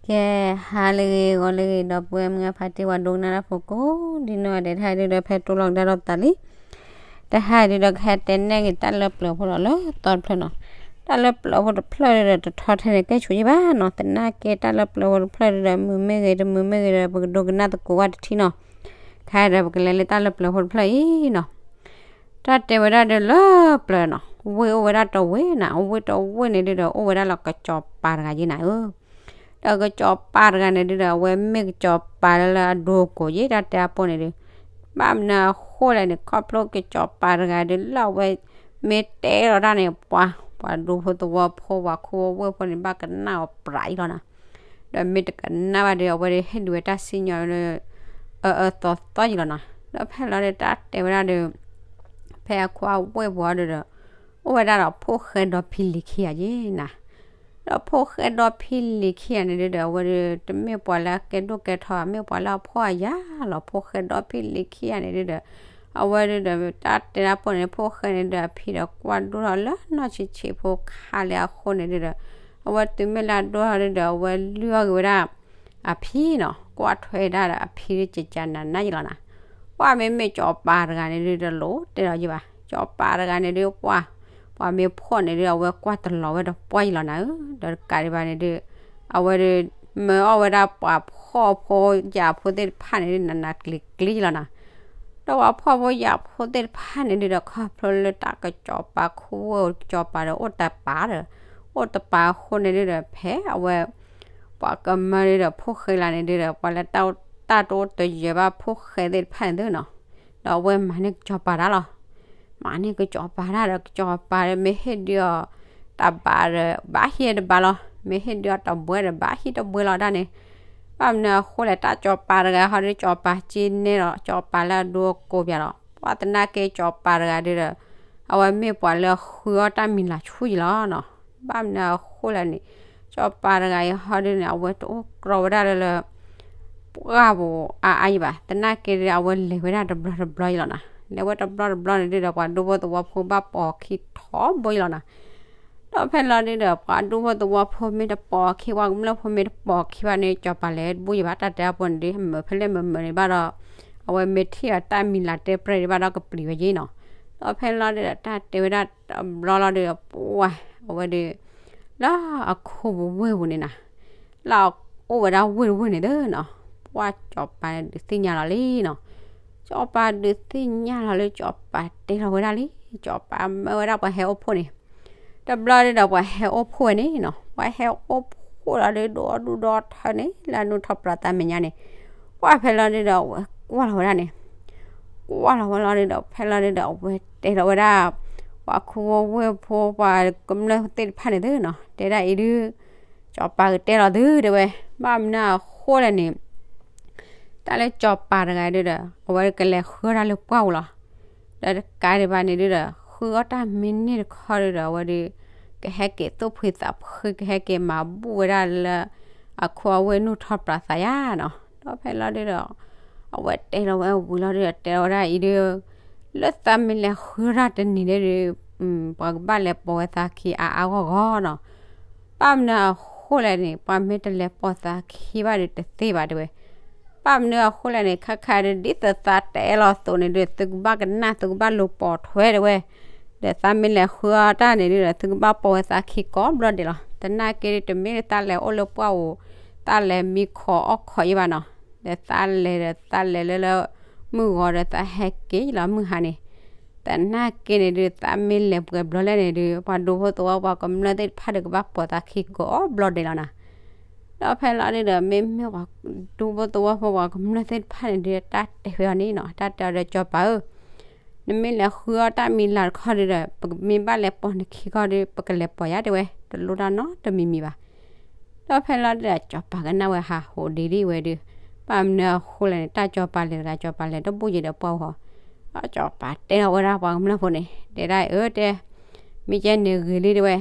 ကဲ, ဟါလၢအဂ့ၤ ဂီၤလၢအဂ့ၤ ဒီပုၢ်ဝဲၢ်မုၣ်ခွါဖါတံၢ် ပှၤဒိကနၣ်တၢ်ဖိကိးဒ်နီၢ်ဂၤဒဲး, တဟါဒုဒီး ဖဲတိလီၤကဒါဒီးပသးလံ. တဟါဒုဒီး ကဟဲတဲနဲၣ်က့ၤတၢ်လၢပျၢၤဖိဒီးလၢသီတဖျၢၣ်နီၤ. တၢ်လၢပျၢၤဖိတဖျၢၣ်ဒုဒီး တထီထဲန့ၣ် ကဲဆိးယံၣ်ဘၣ်နီၤ. သနာ်က့တၢ်လၢပျၢၤဖိတဖျၢၣ်ဒုဒီး မုာ်မ့ၢ်ဂ့ၤ တမုာ်မ့ၢ်ဂ့ၤဒီး ပကဒိကနၣ်သကိးဝဲတထံၣ်နီၤ. ခဲဒီး ပကလဲၤလၢတၢ်လၢပျၢၤဖိတဖျၢၣ်အံၤနီၤ. တၢ်တဲဝဲဒၣ်ဒီးလၢပျၢၤနီၤ, ဝ့ၢ်အိၣ်ဝဲဒၣ်တဝ့ၢ်နၤ, ဝ့ၢ်တဝ့ၢ်န့ၣ်ဒုဒီး အိၣ်ဝဲဒၣ်လၢကစီၤပၤတဂၤယ့နၤဧၢ. ဒီးကစီၤပၤတဂၤန့ၣ်ဒုဒီး အဝဲမ့ၢ်ကစီၤပၤလၢလၢအဒိကိးယ့ တၢ်တဲအပိၢ်န့ၣ်ဒု, ဘၣ်မနုၤအဃိလဲၣ်န့ၣ် ခီဖျိကစီၤပၤတဂၤဒု လၢအဝဲမ့ၢ်တဲလီၤတၢ်န့ၣ် ပှၤ ပှၤဒူဖိသဝီဖိ ပှၤခူဝ့ၢ်ဖိန့ၣ် ဘၣ်ကနၣ်အီၤပြးယံလီၤနၤ. ဒီးမ့ၢ်တကနၣ်ဘၣ်ဒီး အဝဲဒုးဟ့ၣ်ဒုးဝဲတၢ်စံၣ်ညီၣ်လၢ အအၢသီသီယံလီၤနၤ. ဒီးဖဲလီၤဒီး တၢ်တဲဝဲဒၣ်ဒီး ဖဲအခူအဝ့ၢ်ပူၤအီၤဒုဒီး အိၣ်ဝဲဒၣ်ဒီးဖိၣ်ဃဲဒီဖံလံၤခံဂၤယ့နၤ. ဒီးဖိၣ်ဃဲဒီဖံလံၤခံဂၤန့ၣ်ဒုဒီး အဝဲဒုး တမ့ၢ်ပှၤလၢအကဲဒိၣ်ကဲထီဘၣ်, မ့ၢ်ပှၤလၢအဖှီၣ်အယာ်လီၤ. ဖိၣ်ဃဲဒီဖံလံၤခံဂၤန့ၣ်ဒုဒီး အဝဲဒုဒီး တၢ်တဲတၢ်ပိၢ်န့ၣ် ဖိၣ်ဃဲန့ၣ်ဒုဒီး အဖံဒီးကွၢ်ဒိၣ်ထီၣ်လၢနီၢ်ဆံးဆံးဖိခါလံအဃိန့ၣ်ဒုဒီး အဝဲတုၤမ့ၢ်လၢအဒိၣ်ထီၣ်ဒုဒီး အဝဲလုၢ်အီၣ်က့ၤဝဲဒၣ် အဖံနီၤ, ကွၢ်ထွဲဒၣ်ဒီးအဖံဒု ကကနၤနါယံလီၤနၤ. ပှၤမ့မ့ၢ်စီၤပၤတဂၤန့ၣ်ဒုဒီး တလိၣ်တဲလီၤယံဘၣ်. စီၤပၤတဂၤန့ၣ်ဒု ပှၤ ပှၤမ့ၢ်ဖှီၣ်န့ၣ်ဒု အဝဲကွၢ်တလီၤဝဲဒီးပှၢ်ယံလီၤနၤဧၢ. ဒီးတကးဒံးဘၣ်န့ၣ်ဒု အဝဲဒု မၢအီၣ်ဝဲဒၣ်ပှၤဖှီၣ်ဖိယာ်ဖိသ့ၣ်တဖၣ်န့ၣ်ဒု နးနးကျံၤကျံၤယံလီၤနၤ. ဒီးပှၤဖှီၣ်ဖိယာ်ဖိသ့ၣ်တဖၣ်န့ၣ်ဒုဒီး ခီဖျိလၢတၢ်ကစီၤပၤခူဝ့ၢ်ကစီၤပၤဒီး အိၣ်တပၤဒီး အိၣ်တပၤအဃိန့ၣ်ဒုဒီး ဖဲအဝဲ ပှၤကမၢဒုဒီး ဖိၣ်ဃဲလၢန့ၣ်ဒုဒီး ပှၤလၢတၢ်တိၣ်တယၢၤဘၣ်ဖိၣ်ဃဲသ့ၣ်တဖၣ်န့ၣ်သုနီၤ. ဒီးအဝဲမၤန့ၢ်ကစီၤပၤတၢ်လီၤ. မၤန့ၢ်ကစီၤပၤတၢ်ဒီး ကစီၤပၤဒီး မ့ၢ်ဟ့ၣ်ဒုးအီၤတၢ်ဘါဒီး ဘၣ်ဟံးတဘါလီၤ. မ့ၢ်ဟ့ၣ်ဒုးအီၤတၢ်ဘှဲဒီး ဘၣ်ဟံးတဘှဲလီၤဒၣ်န့ၣ်. ဘၣ်မနုၤအဃိလဲၣ် တၢ်စီၤပၤတဂၤဟီဒု စီၤပၤက့န့ၢ်လီၤ စီၤပၤလၢအဒိအကိးပၠးလီၤ. ပှၤသနာ်က့စီၤပၤတဂၤဒုဒီး အဝဲမ့ၢ်ပှၤလၢဃုအီၣ်တၢ်မံၤလၤဆူၣ်ယံလီၤနီၤ. ဘၣ်မနုၤအဃိလဲၣ်န့ၣ် စီၤပၤတဂၤအံၤဟီဒုန့ၣ် အဝဲတအိၣ်ကြီဝဲဒၣ်လၢလၢ ပှၢ်ပူၤအါအါယံဘၣ်. သနာ်က့ဒီး အဝဲလဲၤဝဲဒၣ်တဘျီတဘျီယံလီၤနၤ. လဲၤဝဲတဘျီတဘျီန့ၣ်ဒုဒီး ပှၤဒူဖိသဝီဖိဘၣ်ပိာ်အခံထီဘိယံလီၤနၤ. ဒီးဖဲလီၤဒုဒီး ပှၤဒူဖိသဝီဖိမ့ၢ်တပိာ်အခံ ပှၤကမျၢၢ်ဖိမ့ၢ်တပိာ်အခံဘၣ်န့ၣ် စီၤပၤလဲၤတဘူၣ်ယံဘၣ် တၢ်တဲအပိၢ်န့ၣ်ဒု မုာ်ဖဲလဲၣ်မုာ်မုာ်န့ၣ်ဘၣ်ဒီး အဝဲမ့ၢ်ထံၣ်အီၤတၢ်မံၤလၤတဲပြဲၢ်ဒံးဘၣ်ဒီးကပျံၤဝဲယံနီၤ. ဒီးဖဲလီၤဒုဒီးတၢ်တဲဝဲဒၣ်တဘျီလီၤဒုဒီး ပှၢ် အဝဲဒု လၢအခိပူၤဝ့ၢ်ပူၤန့ၣ်နၤ လၢအအိၣ်ဝဲဒၣ်ဝ့ၢ်တဝ့ၢ်န့ၣ်သုနီၤ. ပှၢ်စီၤပၤဒုးသ့ၣ်ညါလီၤလံနီၤ. စီၤပၤဒုးသ့ၣ်ညါလီၤလၢစီၤပၤတဲလီၤဝဲဒၣ်လံ. စီၤပၤမၢဝဲဒၣ်ပှၤဟဲအိၣ်ဖှိၣ်န့ၣ် တဘျီဒုဒီးပှၤဟဲအိၣ်ဖှိၣ်ဝဲန့ၣ်နီၤ. ပှၤဟဲအိၣ်ဖှိၣ်လီၤဒု ဒိၣ်ဒူၣ်ဒီထၢန့ၣ် လၢအနုာ်ထီၣ်ပြးသးမဲာ်ညါန့ၣ် ပှၢ်ဖဲလီၤဒုဒီးအဝဲကွၢ်လီၤဝဲဒၣ်န့ၣ် ကွၢ်လီၤဝဲလီၤဒုဒီး ဖဲလီၤဒုဒီးအဝဲတဲလီၤဝဲဒၣ် ပှၤခူဝ့ၢ်ဖိ ပှၤကမျၢၢ်သ့ၣ်တဖၣ်န့ၣ်သုနီၤ တဲဒၣ်အံၤဒု စီၤပၤကတဲလီၤသုတဲဝဲ ဘၣ်မနုၤအဃိလဲၣ်န့ၣ် တၢ်လၢစီၤပၤတဂၤဒုဒီး အဝဲကလဲၤဃုအီၣ်တၢ်လၢပှၢ်ပူၤလီၤ. ဒီးတကးဒံးဘၣ်န့ၣ်ဒုဒီး ဃုအီၣ်တၢ်မံၤန့ၢ်တခီဒုဒီး အဝဲဒု ကဟဲက့ၤသူၣ်ဖှံသးဖှံ ကဟဲက့ၤမၤဘူၣ်ဝဲဒၣ်လၢ အခိအဝ့ၢ်နုာ်ထီၣ်ပြးသးယါနီၤ. ဒီးဖဲလီၤဒုဒီး အဝဲတဲလီၤဝဲဝံၤလီၤဒုဒီး တဲလီၤဝဲဒၣ်အံၤဒု လၢသးမ့ၢ်လဲၤဃုအီၣ်တၢ်တနံၤဒုဒီး ပှၤကဘၣ်လဲၤပိာ်ဝဲသးခံအါအါဂီၢ်ဂီၢ်နီၤ. ဘၣ်မနုၤအဃိလဲၣ်န့ၣ် ပှၤမ့ၢ်တလဲၤပိာ်သးခံဘၣ်ဒီးတသ့ဘၣ်တဲဝဲ. ဘၣ်မနုၤအဃိလဲၣ်န့ၣ် ခါခါဒု ဒ်သိးသးတဲလီၤအသိးန့ၣ်ဒု သုကဘၣ်ကနၣ် သုကဘၣ်လူၤပိာ်ထွဲတဲဝဲ. ဒီးသးမ့ၢ်လဲၤဃုအီၣ်တၢ်န့ၣ်ဒုဒီး သုကဘၣ်ပိာ်ဝဲသးခံကိးဘျီဒဲးလီၤ. သနာ်က့ဒု တမ့ၢ်လၢသးလဲၤအိၣ်လၢပှၢ်ပူၤ သးလဲၤမံခီၣ်အီၣ်ခီၣ်ယံဘၣ်နီၤ. ဒီးသးလဲၤဒီးသးလဲၤလၢလၢ မုၢ်ဂီၤဒီးသးဟဲက့ၤလီၤမုၢ်ဟါန့ၣ် သနာ်က့န့ၣ်ဒု သးမ့ၢ်လဲၤပှဲၤဘျီလဲၣ်န့ၣ်ဒု ပှၤဒူဖိသဝီဖိပှၤကမျၢၢ်သ့ၣ်တဖၣ်ဒီးကဘၣ်ပိာ်သးခံကိးဘျီဒဲးလီၤနၤ. ဒီးဖဲလီၤဒုဒီး မ့မ့ၢ်ပှၤဒူဖိသဝီဖိပှၤကမျၢၢ်သ့ၣ်တဖၣ်န့ၣ်ဒု တၢ်တဲဝဲအီၤန့ၣ်နီၤ တၢ်တဲအီၤဒီးစီၤပၤဧၢ နမ့ၢ်လဲၤဃုအီၣ်တၢ်မံၤလၤတခီဒုဒီး ပမ့ၢ်ဘၣ်လဲၤပိာ်နခံခီဒု ပကလဲၤပိာ်ယါတဲဝဲ တလိၣ်တၢ်နီတမံၤမံၤဘၣ်. ဒီးဖဲလီၤဒုဒီးစီၤပၤကနၣ်ဝဲဟးဟိးဒံးဒံးဝဲဒု ဘၣ်မနုၤအဃိလဲၣ်န့ၣ် တၢ်စီၤပၤလဲၤတဂၤ စီၤပၤလဲၤတဘူၣ်ယံၤဒီးပှၢ်ပူၤဟီ ဒီးစီၤပၤတဲလီၤဝဲဒၣ်ပှၤကမျၢၢ်ဖိန့ၣ် တဲဒၣ်အၢတဲ မ့ၢ်ကဲန့ၣ်ဂ့ၤလံတဲဝဲ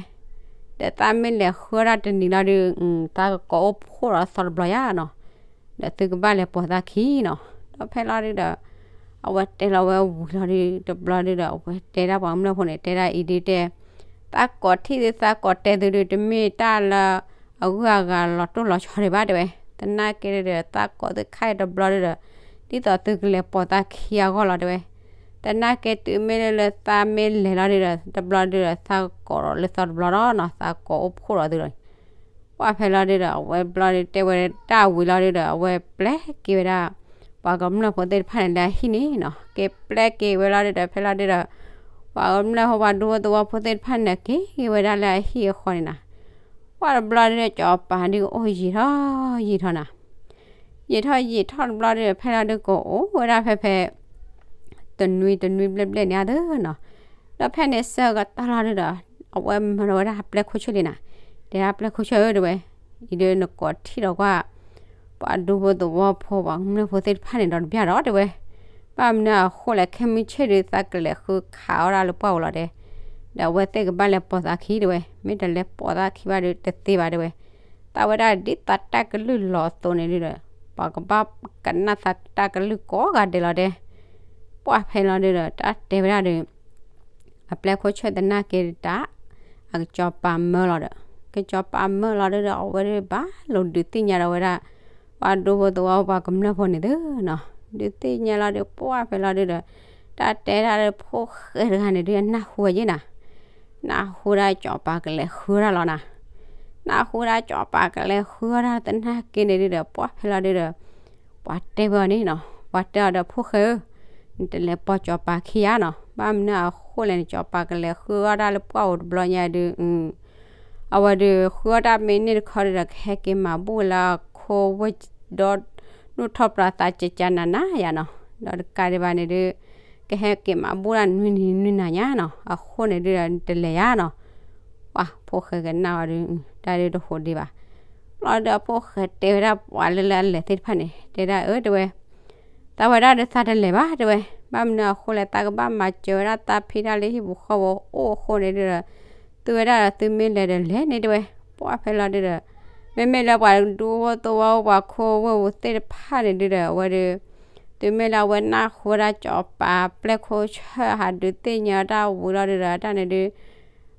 ဒီးသးမ့ၢ်လဲၤဃုအီၣ်တၢ်တနံၤလီၤဒု သးကကိးအိၣ်ဖှိၣ်ဒီးသီတဘျီယါနီၤ ဒီးသုကဘၣ်လဲၤပိာ်သးခံနီၤ. ဒီးဖဲလီၤဒုဒီး အဝဲတဲလီၤဝဲဝံၤလီၤဒု တဘျီဒုဒီး အဝဲတဲဒၣ်ပှၤကမျၢၢ်ဖိန့ၣ် တဲဒၣ်အံၤဒုတဲ သးကိးထံၣ်သု သးကိးတဲသုဒု တမ့ၢ်တၢ်လၢ အဂုၤအဂၤလီၤတိၢ်လီၤဆီဒံးဘၣ်တဲဝဲ, သနာ်က့ဒီး သးကိးသုခါအံၤတဘျီဒီး ဒ်သိးသုကလဲၤပိာ်သးခံအဂီၢ်လီၤတဲဝဲ, သနာ်က့တုၤမ့ၢ်လၢလၢသးမ့ၢ်လဲၤလီၤဒီး တဘျီဒီး သးကိးဒီးလၢသီတဘျီဒီးနီၤ သးကိးအိၣ်ဖှိၣ်ဒီးသုလီၤ ပှၢ်ဖဲလီၤဒုဒီး အဝဲဘျီဒီးတဲဝဲတၢ်ဝံၤလီၤဒုဒီး အဝဲပျဲက့ၤဝဲဒၣ် ပှၤကမျၢၢ်ဖိသ့ၣ်တဖၣ်န့ၣ်လၢအဟံၣ်န့ၣ်နီၤ က့ၤပျဲက့ၤဝဲလီၤဒုဒီး ဖဲလီၤဒုဒီး ပှၤကမျၢၢ်ဖိပှၤဒူဖိသဝီဖိသ့ၣ်တဖၣ်န့ၣ် က့ၤက့ၤဝဲဒၣ်လၢအဟံၣ်အဃီန့ၣ်နီၤ ပှၢ်တဘျီဒုဒီး စီၤပၤဒုကအိၣ်ယံာ်ထီၣ်ယံာ်ထီၣ်နီၤ ယံာ်ထီၣ်ယံာ်ထီၣ်တဘျီဒီး ဖဲလီၤဒုကအိၣ်ဝဲဒၣ်ဖဲဖဲ တနွံတနွံဘျဲၣ်ဘျဲၣ်န့ၣ်အသိးနီၤ, ဒီးဖဲန့ၣ်ဆၢကတီၢ်လီၤဒုဒီး အဝဲမၢလီၤဝဲဒၣ်ပျဲၢ်ခိၣ်ဆၢၣ်လံနီၤ, တဲဒၣ်ပျဲၢ်ခိၣ်ဆၢၣ်ဧၢတဲဝဲ, အံၤဒုးနကိးထံၣ်ဒီးကွၢ် ပှၤဒူဖိသဝီဖိ ပှၤကမျၢၢ်ဖိသ့ၣ်တဖၣ်န့ၣ်ဒီးတဘၣ်ဒီးတဲဝဲ, ဘၣ်မနုၤအဃိလဲၣ် ခဲမုၢ်ဆ့ၣ်ဒုး သးကလဲၤဃုခးအီၣ်ဒၣ်လၢပှၢ်ဧိၤလီၤတဲ, ဒီးအဝဲသ့ၣ်ကဘၣ်လဲၤပိာ်သးခံတဲဝဲ, မ့ၢ်တလဲၤပိာ်သးခံဘၣ်ဒုးတသ့ဘၣ်တဲဝဲ, သးဝဲဒၣ်ဒ်သးတၢ်ကလုၢ်လီၤအသိးန့ၣ်ဒုဒီး ပှၤကဘၣ်ကနၣ်သးတၢ်ကလုၢ်ကိးဂၤဒဲးလီၤတဲ, ပှၢ်ဖဲလီၤဒုဒီး တၢ်တဲဝဲဒၣ်ဒီး အပျဲၢ်ခိၣ်ဆၢၣ်သနာ်က့တၢ်, အကစီၤပၤမၢလီၤဒီး, ကစီၤပၤမၢလီၤဒုဒီး အဝဲဒုးဘၣ်လိာ်ဒုးသ့ၣ်ညါဒီးဝဲဒၣ် ပှၤဒူဖိသဝီပှၤကမျၢၢ်ဖိန့ၣ်သုနီၤ, ဒုးသ့ၣ်ညါလီၤဒုး ပှၢ်ဖဲလီၤဒုဒီး, တၢ်တဲဒၣ်လၢဖိၣ်ဃဲတဂၤန့ၣ်ဒုး အနၢ်ဟူဝဲယဲၢ်နၤ, နၢ်ဟူဒၣ်စီၤပၤကလဲၤဃုအီၣ်တၢ်လီၤနၤ, နၢ်ဟူဒၣ်စီၤပၤကလဲၤဃုအီၣ်တၢ်သနာ်က့န့ၣ်ဒုဒီး ပှၢ်ဖဲလီၤဒုဒီး ပှၤတဲဝဲအီၤန့ၣ်နီၤ, ပှၤတဲအီၤဒီးဖိၣ်ဃဲဧၢ, နတလဲၤပိာ်စီၤပၤခံဧါနီၤ, ဘၣ်မနုၤအဃိလဲၣ်န့ၣ် စီၤပၤကလဲၤဃုအီၣ်တၢ်လၢပှၢ်ဧိၤတဘျီညါဒုး, အဝဲဒုးဃုအီၣ်တၢ်မ့ၢ်န့ၢ်တခီဒုဒီး ကဟဲက့ၤမၤဘူၣ်ဝဲလၢအခိဝဲၢ်ဒီး ဒိၣ်ထီၣ်ပြးသးကကနးနးယါနီၤ, ဒီးတကးဒံးဘၣ်န့ၣ်ဒုး ကဟဲက့ၤမၤဘူၣ်ဒၣ်နွံနံၤနွံနၤညါနီၤ, အဃိန့ၣ်ဒုဒီး နတလဲၤဧါနီၤ, ပှၢ်ဖိၣ်ဃဲကနၣ်အီၤဒုး တၢ်ဒုးတဟူးဒံးဘၣ်, လီၤဒုးအဖိၣ်ဃဲတဲဝဲဒၣ်ပှၤလၢလၢအလဲၤသ့ၣ်တဖၣ်န့ၣ် တဲဒၣ်အၢတဲဝဲ သးဝဲဒၣ်ဒီးသးတလဲၤဘၣ်တဲဝဲ, ဘၣ်မနုၤအဃိလဲၣ် သးကဘၣ်မၤစၢၤဝဲဒၣ်သးဖံတၢ်လၢဟံၣ်ပူၤဃီပူၤအိၣ်အဃိန့ၣ်ဒုဒီး, သုဝဲဒၣ်ဒီးသုမ့ၢ်လဲၤဒီးလဲၤန့ၣ်တဲဝဲ, ပှၢ်ဖဲလီၤဒုဒီး, မ့မ့ၢ်လၢပှၤဒူဖိသဝီဖိပှၤခိဝဲၢ်ပူၤသ့ၣ်တဖၣ်န့ၣ်ဒုဒီး အဝဲဒုး, တုၤမ့ၢ်လၢအဝဲနၢ်ဟူဝဲဒၣ်စီၤပၤပျဲၢ်ခိၣ်ဆၢၣ်ဟးဒုးသ့ၣ်ညါတၢ်ဝံၤလီၤဒုဒီး တၢ်န့ၣ်ဒုး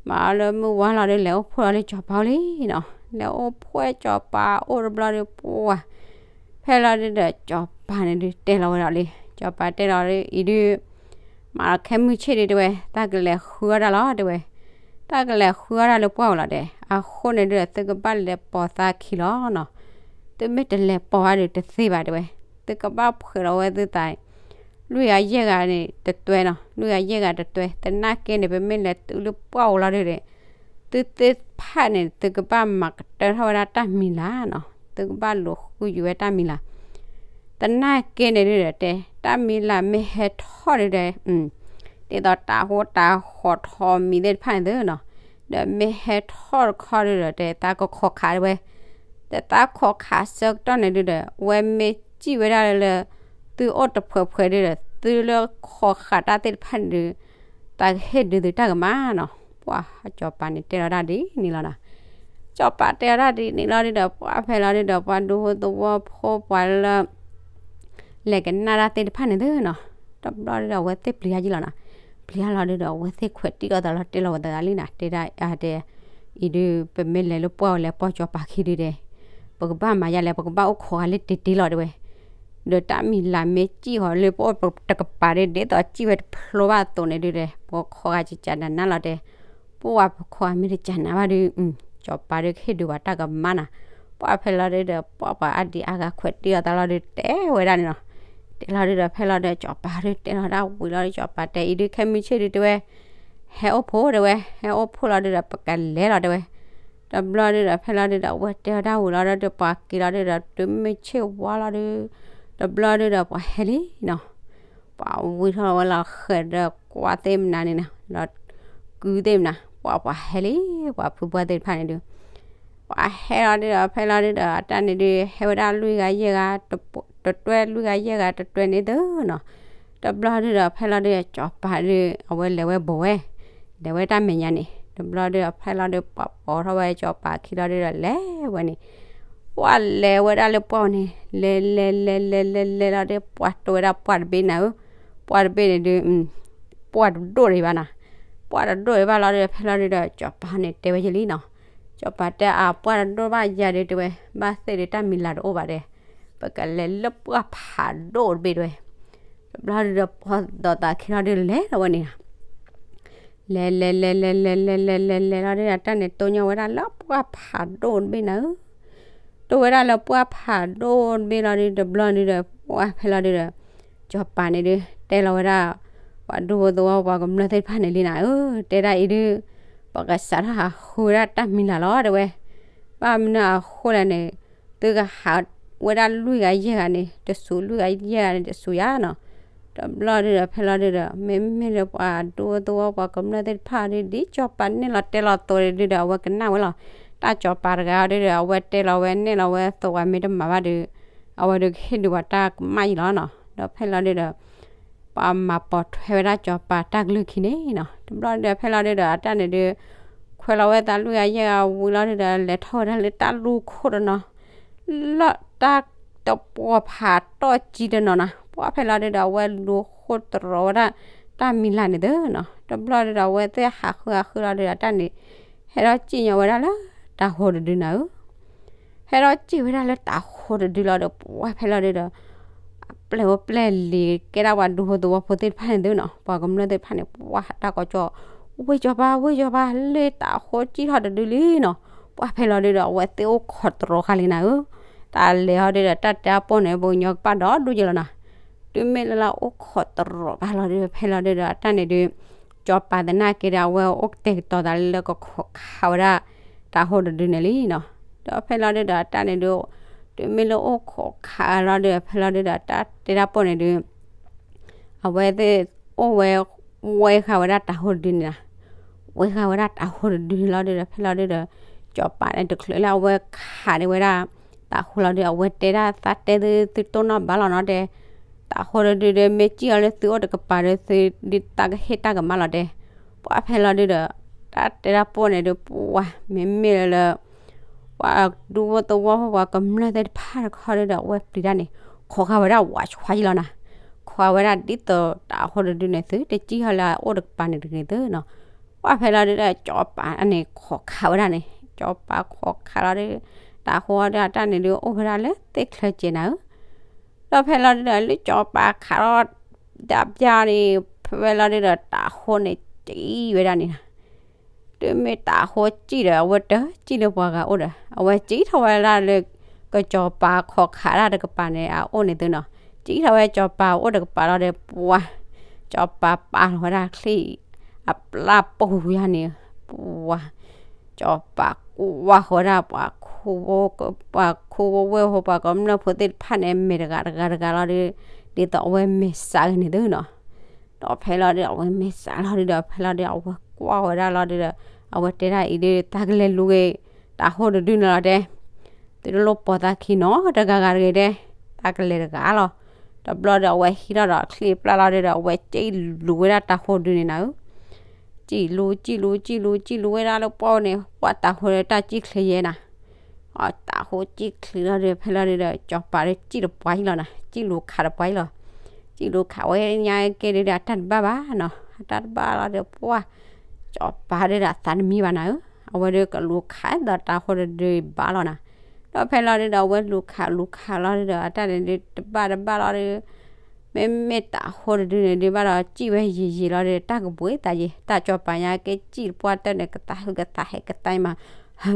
မၤအီၤလၢမုၢ်ဝါလီၤဒုး လဲၤအိၣ်ဖှိၣ်လီၤလၢစီၤပၤအိၣ်လံနီၤ, လဲၤအိၣ်ဖှိၣ်စီၤပၤအိၣ်တဘျီဒုး ပှၢ် ဖဲလီၤဒုဒီး စီၤပၤန့ၣ်ဒုးတဲလီၤဝဲဒၣ်လံ, စီၤပၤတဲလီၤဒုး အံၤဒုး မၤလီၤခဲမုၢ်ဆ့ၣ်ဒုတဲဝဲ သးကလဲၤဃုအီၣ်တၢ်လီၤတဲဝဲ, သးကလဲၤဃုအီၣ်တၢ်လၢပှၢ်ဧိၤလီၤတဲ, အဃိန့ၣ်ဒုဒီး သုကဘၣ်လဲၤပိာ်သးခံလီၤနီၤ, သုမ့ၢ်တလဲၤပိာ်ဘၣ်ဒုးတသ့ဘၣ်တဲဝဲ, သုကဘၣ်ဖှဲးလီၤဝဲသုသး လွံၢ်ဂၤယဲၢ်ဂၤန့ၣ်တတွဲနီၤ, လွံၢ်ဂၤယဲၢ်ဂၤတတွဲ, သနာ်က့န့ၣ် ပမ့ၢ်လဲၤတုၤလၢပှၢ်ဧိၤလီၤဒုဒီး သုသ့ၣ်တဖၣ်န့ၣ် သုကဘၣ်မၤကတၢၢ်ထီၣ်ဝဲဒၣ်တၢ်မံၤလာ်နီၤ, သုကဘၣ်လူၤဃုယုာ်ဝဲတၢ်မံၤလာ်, သနာ်က့န့ၣ်ဒုဒီးတဲ တၢ်မံၤလာ်မ့ၢ်ဟဲထီၣ်ဒုဒီး ဒ်သိးတၤဟိတၤဃီၤထီးမံၤသ့ၣ်တဖၣ်န့ၣ်သုနီၤ, ဒီးမ့ၢ်ဟဲထီၣ်တခီဒုဒီး တဲသးကခိးခးတဲဝဲ, ဒီးသးခိးခးဆၢကတီၢ်န့ၣ်ဒုဒီး အဝဲမ့ၢ်စံၣ်ဝဲဒၣ်လၢ သုအိၣ်တဖှဲးဖှဲးဒုဒီး သုလၢခိးခးတၢ်သ့ၣ်တဖၣ်န့ၣ်ဒု သးကဟ့ၣ်ဒုးသုတၢ်ကမၣ်နီၤ, ပှၢ်စီၤပၤန့ၣ်တဲလီၤတၢ်ဒ်န့ၣ်လီၤနီၤ, စီၤပၤတဲလီၤတၢ်ဒ်န့ၣ်လီၤဒုဒီး ပှၢ်ဖဲလီၤဒုဒီး ပှၤဒူဖိသဝီဖိပှၤလၢ လဲၤကနၣ်တၢ်သ့ၣ်တဖၣ်န့ၣ်သုနီၤ, တဘျီဒုဒီး အဝဲသ့ၣ်ပျံၤယါယံလီၤနီၤ, ပျံၤယါလီၤဒုဒီး အဝဲသ့ၣ်ခွဲးတံၢ်အီၤသးလီၤတဲလီၤဝဲသးလံနီၤ, တဲဒၣ်အါတဲ, အံၤဒု ပမ့ၢ်လဲၤလၢပှၢ်ဝဲလဲၤပိာ်စီၤပၤခံဒုတဲ, ပကဘၣ်မၤယါလဲၣ် ပကဘၣ်အိၣ်ခိးဂၤလၢတဲာ်တ့လီၤတဲဝဲ, ဒီးတၢ်မံၤလၢ်မ့ၢ်စံၣ်ဃီၤလၢပအိၣ်တကပၤဒု ဒ်သိးစံၣ်ဝဲတဖျိဘၣ်အသိးန့ၣ်ဒုဒီး ပခိးဂၤကကနးနးလီၤတဲ, ပှၢ်ပခိးဂၤမ့ၢ်တကနးဘၣ်ဒု စီၤပၤဒုကဟ့ၣ်ဒုးပှၤတၢ်ကမၣ်နီၤ, ပှၢ်ဖဲလီၤဒုဒီး ပှၢ်ပှၤအါဒံအါဂၤခွဲးတံၢ်အီၤသးလီၤဒုတဲဝဲဒၣ်န့ၣ်နီၤ, တဲလီၤဒုဒီး ဖဲလီၤဒုစီၤပၤဒုတဲလီၤဒၣ်ဝံၤလီၤဒု စီၤပၤတဲအံၤဒု ခဲမုၢ်ဆ့ၣ်ဒုတဲဝဲ ဟဲအိၣ်ဖှိၣ်တဲဝဲ ဟဲအိၣ်ဖှိၣ်လီၤဒုဒီး ပကလဲၤလီၤတဲဝဲ, တဘျီဒုဒီး ဖဲလီၤဒုဒီး အဝဲတဲအီၤဒၣ်ဝံၤလီၤဒုဒီး ပှၤက့ၤလီၤဒုဒီး တုၤမုၢ်ဆ့ၣ်ဝါလီၤဒု, တဘျီဒုဒီး ပှၤဟဲလံနီၤ, ပှၤဝံထီၣ်ဝဲလီၤဃဲၤဒီးကွၢ်သ့ၣ်မနုၤန့ၣ်နီၤ, ဒီးကုသ့ၣ်မနုၤ ပှၤပှၤဟဲလံ, ပှၤဖုပှၢ်သ့ၣ်တဖၣ်န့ၣ်ဒု ပှၤဟဲလီၤဒုဒီး ဖဲလီၤဒုဒီး အတၢ်န့ၣ်ဒု ဟဲဝဲဒၣ်လွံၢ်ဂၤယဲၢ်ဂၤ တတွဲလွံၢ်ဂၤယဲၢ်ဂၤတတွဲန့ၣ်သုနီၤ, တဘျီဒုဒီး ဖဲလီၤဒုစီၤပၤဒု အဝဲလဲၤဝဲဘူးဝဲ, လဲၤဝဲတၢ်မဲာ်ညါန့ၣ် တဘျီဒုဒီး ဖဲလီၤဒု ပှၤပိာ်ထီၣ်ဝဲစီၤပၤခံလီၤဒုဒီး လဲၤဝဲန့ၣ်, ပှၤလဲၤဝဲဒၣ်လၢပှၢ်န့ၣ် လဲၤလဲၤလဲၤလဲၤလဲၤလဲၤလီၤဒု ပှၤတိၢ်ဝဲဒၣ်ပှၢ်တဘ့ၣ်နၤဧၢ, ပှၢ်တဘ့ၣ်န့ၣ်ဒု ပှၢ်တဒိၣ်ဒံးဘၣ်နၤ, ပှၢ်တဒိၣ်ဒံးဘၣ်လီၤဒုဒီး ဖဲလီၤဒုဒီး စီၤပၤန့ၣ်တဲဝဲယလံနီၤ, စီၤပၤတဲအပှၢ်တဒိၣ်ဘၣ်ယၤဒီးတဲဝဲ, ဘၣ်သ့ၣ်ဒီးတၢ်မံၤလၤတအိၣ်ဘၣ်တဲ, ပကလဲၤလၢပှၢ်ဖးဒိၣ်တဘ့ၣ်တဲဝဲ. တဘျီဒုဒီး ပှၤဒီးသးခံထီၣ်ဒုလဲၤလီၤဝဲန့ၣ်နီၤ. လဲၤလဲၤလဲၤလဲၤလဲၤလဲၤလဲၤလဲၤလဲၤလီၤဒုဒီး တၢ်န့ၣ်တိၢ်ညီၣ်ဝဲဒၣ်လၢပှၢ်ဖးဒိၣ်တဘ့ၣ်နၤဧၢ. တိၢ်ဝဲဒၣ်လၢပှၢ်ဖးဒိၣ်တဘ့ၣ်လီၤဒုဒီး တဘျီဒုဒီး ပှၢ်ဖဲလီၤဒုဒီး စီၤပၤန့ၣ်ဒု တဲလီၤဝဲဒၣ် ပှၤဒူဖိသဝီပှၤကမျၢၢ်သ့ၣ်တဖၣ်န့ၣ်လံနၤဧၢ, တဲဒၣ်အံၤဒု ပကစးထီၣ်ဟးဃုဝဲဒၣ်တၢ်မံၤလၤလီၤတဲဝဲ. ဘၣ်မနုၤအဃိလဲၣ်န့ၣ်, သုကဟးဝဲဒၣ်လွံၢ်ဂၤယဲၢ်ဂၤန့ၣ် တစူၤ, လွံၢ်ဂၤယဲၢ်ဂၤန့ၣ် တစူၤယၤနီၤ. တဘျီဒုဒီး ဖဲလီၤဒုဒီး မ့မ့ၢ်လၢပှၤဒူဖိသဝီပှၤကမျၢၢ်သ့ၣ်တဖၣ်ဒု ဒ်စီၤပၤနဲၣ်လီၤတဲလီၤအသိးဒုဒီး အဝဲကနၣ်ဝဲလီၤ. တၢ်စီၤပၤတဂၤအံၤဒုဒီး အဝဲတဲလီၤဝဲနဲၣ်လီၤဝဲအသိး ပှၤမ့ၢ်တမၤဘၣ်ဒု အဝဲဒုကဟ့ၣ်ဒုးပှၤတၢ်ကမၣ်အံၤလီၤနီၤ. ဒီးဖဲလီၤဒုဒီး ပှၤမၤပိာ်ထွဲဝဲဒၣ်စီၤပၤတၢ်ကလုၢ်ခံန့ၣ်နီၤ. တဘျီဒုဒီး ဖဲလီၤဒုဒီး အတၢ်န့ၣ်ဒု ခွဲးလီၤဝဲသးလွံၢ်ဂၤယဲၢ်ဂၤဝံၤလီၤဒုဒီး လဲၤထီၣ်ဝဲဒၣ်လၢတၢ်လူၢ်ခိၣ်တနီၤ, လၢတၢ်တပှီၤဖးတီၢ်ကံတနီၤနီၤ. ပှၢ်ဖဲလီၤဒုဒီး အဝဲလူၤဃိတရီၤဝဲဒၣ် တၢ်မံၤလၤန့ၣ်သုနီၤ. တဘျီဒုဒီး အဝဲသ့ၣ်ဟးဃုဟးဃုလီၤဒုဒီး အတၢ်န့ၣ် ဟဲထီၣ်စံၣ်ညီၣ်ဝဲဒၣ်လၢတၤဟိတဒုနၤဧၢ. ဟဲထီၣ်စံၣ်ဝဲဒၣ်လၢတၤဟိတဒုလီၤဒီး ပှၢ်ဖဲလီၤဒုဒီး အပျဲၢ်အိၣ်ပျဲၢ်လံၤကဲဒၣ်ပှၤဒူဖိသဝီဖိသ့ၣ်တဖၣ်န့ၣ်သုနီၤ, ပှၤကမျၢၢ်သ့ၣ်တဖၣ်န့ၣ် ပှၢ်တၢ်ကီကၠီ, ဝ့ၢ်စီၤပၤ, ဝ့ၢ်စီၤပၤ, လၢတၤဟိစံၣ်ထီၣ်တဒုလံနီၤ. ပှၢ်ဖဲလီၤဒုဒီး အဝဲသ့ၣ်အိၣ်ခိးတရီၤဃာ်လံနၤဧၢ. တၢ်လဲၤဟီဒုဒီး တၢ်တဲအပီၢ်န့ၣ် ပှၤကညီကပၣ်ဒီးဒိၣ်ယဲလီၤနၤ. တုၤမ့ၢ်လၢလၢအိၣ်ခိးတရီၤဘၣ်လီၤဒု ဖဲလီၤဒုဒီး အတၢ်န့ၣ်ဒု စီၤပၤသနာ်က့ဒီး အဝဲအိၣ်ကတဲာ်ကတီၤသးလၢကခိးခးဝဲဒၣ် တၤဟိတဒုန့ၣ်လံနီၤ. ဒီးဖဲလီၤဒုဒီး အတၢ်န့ၣ်ဒု တုၤမ့ၢ်လၢအိၣ်ခိးခးလီၤဒု ဖဲလီၤဒုဒီး တၢ်တဲဒၣ်ပိၢ်န့ၣ်ဒု အဝဲသ့ၣ်အိၣ်ဝဲ ဝဲဃာ်ဝဲဒၣ်တၤဟိတဒုန့ၣ်နီၤ. ဝဲဃာ်ဝဲဒၣ်တၤဟိတဒုန့ၣ်လီၤဒုဒီး ဖဲလီၤဒုဒီး စီၤပၤန့ၣ်တချုးလၢအဝဲခးဒံးဝဲဒၣ် တၤဟိလီၤဒု အဝဲတဲဒၣ် သးတဲသု သုတိၢ်နီၣ်ဘၣ်လီၤနီၤတဲ တၤဟိတဒုဒီး မ့ၢ်စံၣ်အီၤလၢသုအိၣ်တကပၤဒီး သုဒုးတၢ်ကဟ့ၣ်တၢ်ကမၣ်လီၤတဲ. ပှၢ်ဖဲလီၤဒုဒီး တၢ်တဲဒၣ်ပိၢ်န့ၣ်ဒု ပှၢ်မ့မ့ၢ်လၢ ပှၤဒူဖိသဝီဖိပှၤကမျၢၢ်သ့ၣ်တဖၣ်တခီဒုဒီး အဝဲပျံၤတၢ်န့ၣ် ခိးဃာ်ဝဲဒၣ်ဝးဆှါယံလီၤနၤ. ခိးဃာ်ဝဲဒၣ်ဒ်သိးတၤဟိတဒုန့ၣ်သု တစံၣ်ဟီလၢအအိၣ်တကပၤန့ၣ်တဂ့ၤသုနီၤ. ပှၢ်ဖဲလီၤဒုဒီး စီၤပၤန့ၣ် ခိးခးဝဲဒၣ်န့ၣ် စီၤပၤခိးခးလီၤဒု တၤဟိဒုအတၢ်န့ၣ်ဒု အိၣ်ဝဲဒၣ်လၢသ့ၣ်ချၢစဲးနၤဧၢ. ဒီးဖဲလီၤဒုဒီး လၢစီၤပၤခးထီၣ် ဒၣ်ပျၢ်န့ၣ် ဖဲလီၤဒုဒီး တၤဟိန့ၣ် စံၣ်ဝဲဒၣ်န့ၣ်နီၤ. တုၤမ့ၢ်တၤဟိစံၣ်ဒီး အဝဲတစံၣ်လၢပှၤဂၤအိၣ်ဒီး အဝဲစံၣ်ထီၣ်ဝဲဒၣ်လၢ ကစီၤပၤခိးခးဒၣ်တကပၤန့ၣ် အအိၣ်န့ၣ်သုနီၤ. စံၣ်ထီၣ်ဝဲစီၤပၤအိၣ်တကပၤလီၤဒီး ပှၤ စီၤပၤပာ်လီၤဝဲဒၣ်ချံၣ် အပျၢ်ပိာ်ယါန့ၣ် ပှၤ စီၤပၤကွၢ်ဃီၤဝဲဒၣ် ပှၤခူဝဲၢ်ဖိ ပှၤကမျၢၢ်ဖိသ့ၣ်တဖၣ်န့ၣ် မဲာ်တဂၤတဂၤတဂၤလီၤဒီး ဒ်သိးအဝဲမဲာ်ဆှးဂ့ၤန့ၣ်သုနီၤ. ဒီးဖဲလီၤဒု အဝဲမဲာ်ဆှးလီၤဒုဒီး ဖဲလီၤဒု အဝဲကွၢ်ဝဲဒၣ်လီၤဒုဒီး အဝဲတဲဒၣ်အံၤဒု တၢ်ကလဲၤလူၤဂ့ၤ တၤဟိတဒုန့ၣ်လီၤတဲ. သုတလိၣ်ပိာ်သးခံနီတဂၤဂၤတဂ့ၤတဲ. တၢ်ကလဲၤတဂၤလီၤ. တဘျီဒီး အဝဲဟံးထီၣ်ဒီးချံၣ်ပျၢ်လီၤဒုဒီး အဝဲစံၣ်လူၤဝဲဒၣ်တၤဟိတဒုန့ၣ်နၤဧၢ. စံၣ်လူၤ စံၣ်လူၤ စံၣ်လူၤ စံၣ်လူၤဝဲဒၣ်လၢပှၢ်န့ၣ် ပှၢ်တၤဟိတၢ်စံၣ်ချ့ယဲနၤ. အတၤဟိစံၣ်ချ့လီၤဒီး ဖဲလီၤဒုဒီး စီၤပၤဒီးစံၣ်တပှၢ်အံၤလီၤနၤ, စံၣ်လူၤခးတပှၢ်အံၤလီၤ. စံၣ်လူၤခးဝဲညါကဲဒုဒီး အတၢ်တဘၣ်ဘၣ်နီၤ, အတၢ်တဘၣ်လီၤဒီး ပှၢ် စီၤပၤဒုဒီးအသးတမံဘၣ်နၤဧၢ, အဝဲဒုကလူၤခးဒီးတၤဟိတဒုဘၣ်လီၤနၤ. ဒီးဖဲလီၤဒုဒီး အဝဲလူၤခးလူၤခးလီၤဒုဒီး အတၢ်န့ၣ်ဒုတဘၣ်တဘၣ်လီၤဒု မ့မ့ၢ်တၤဟိတဒုန့ၣ်ဒုဘၣ်ဒီး စံၣ်ဝဲယံာ်ယံာ်လီၤဒီး တၢ်ကဘှံးသးယံာ်, တၢ်စီၤပၤညါကဲစံၣ်တပှၢ်တၢၢ်န့ၣ် ကသးဟုကသးဟဲကသးမး, ဟု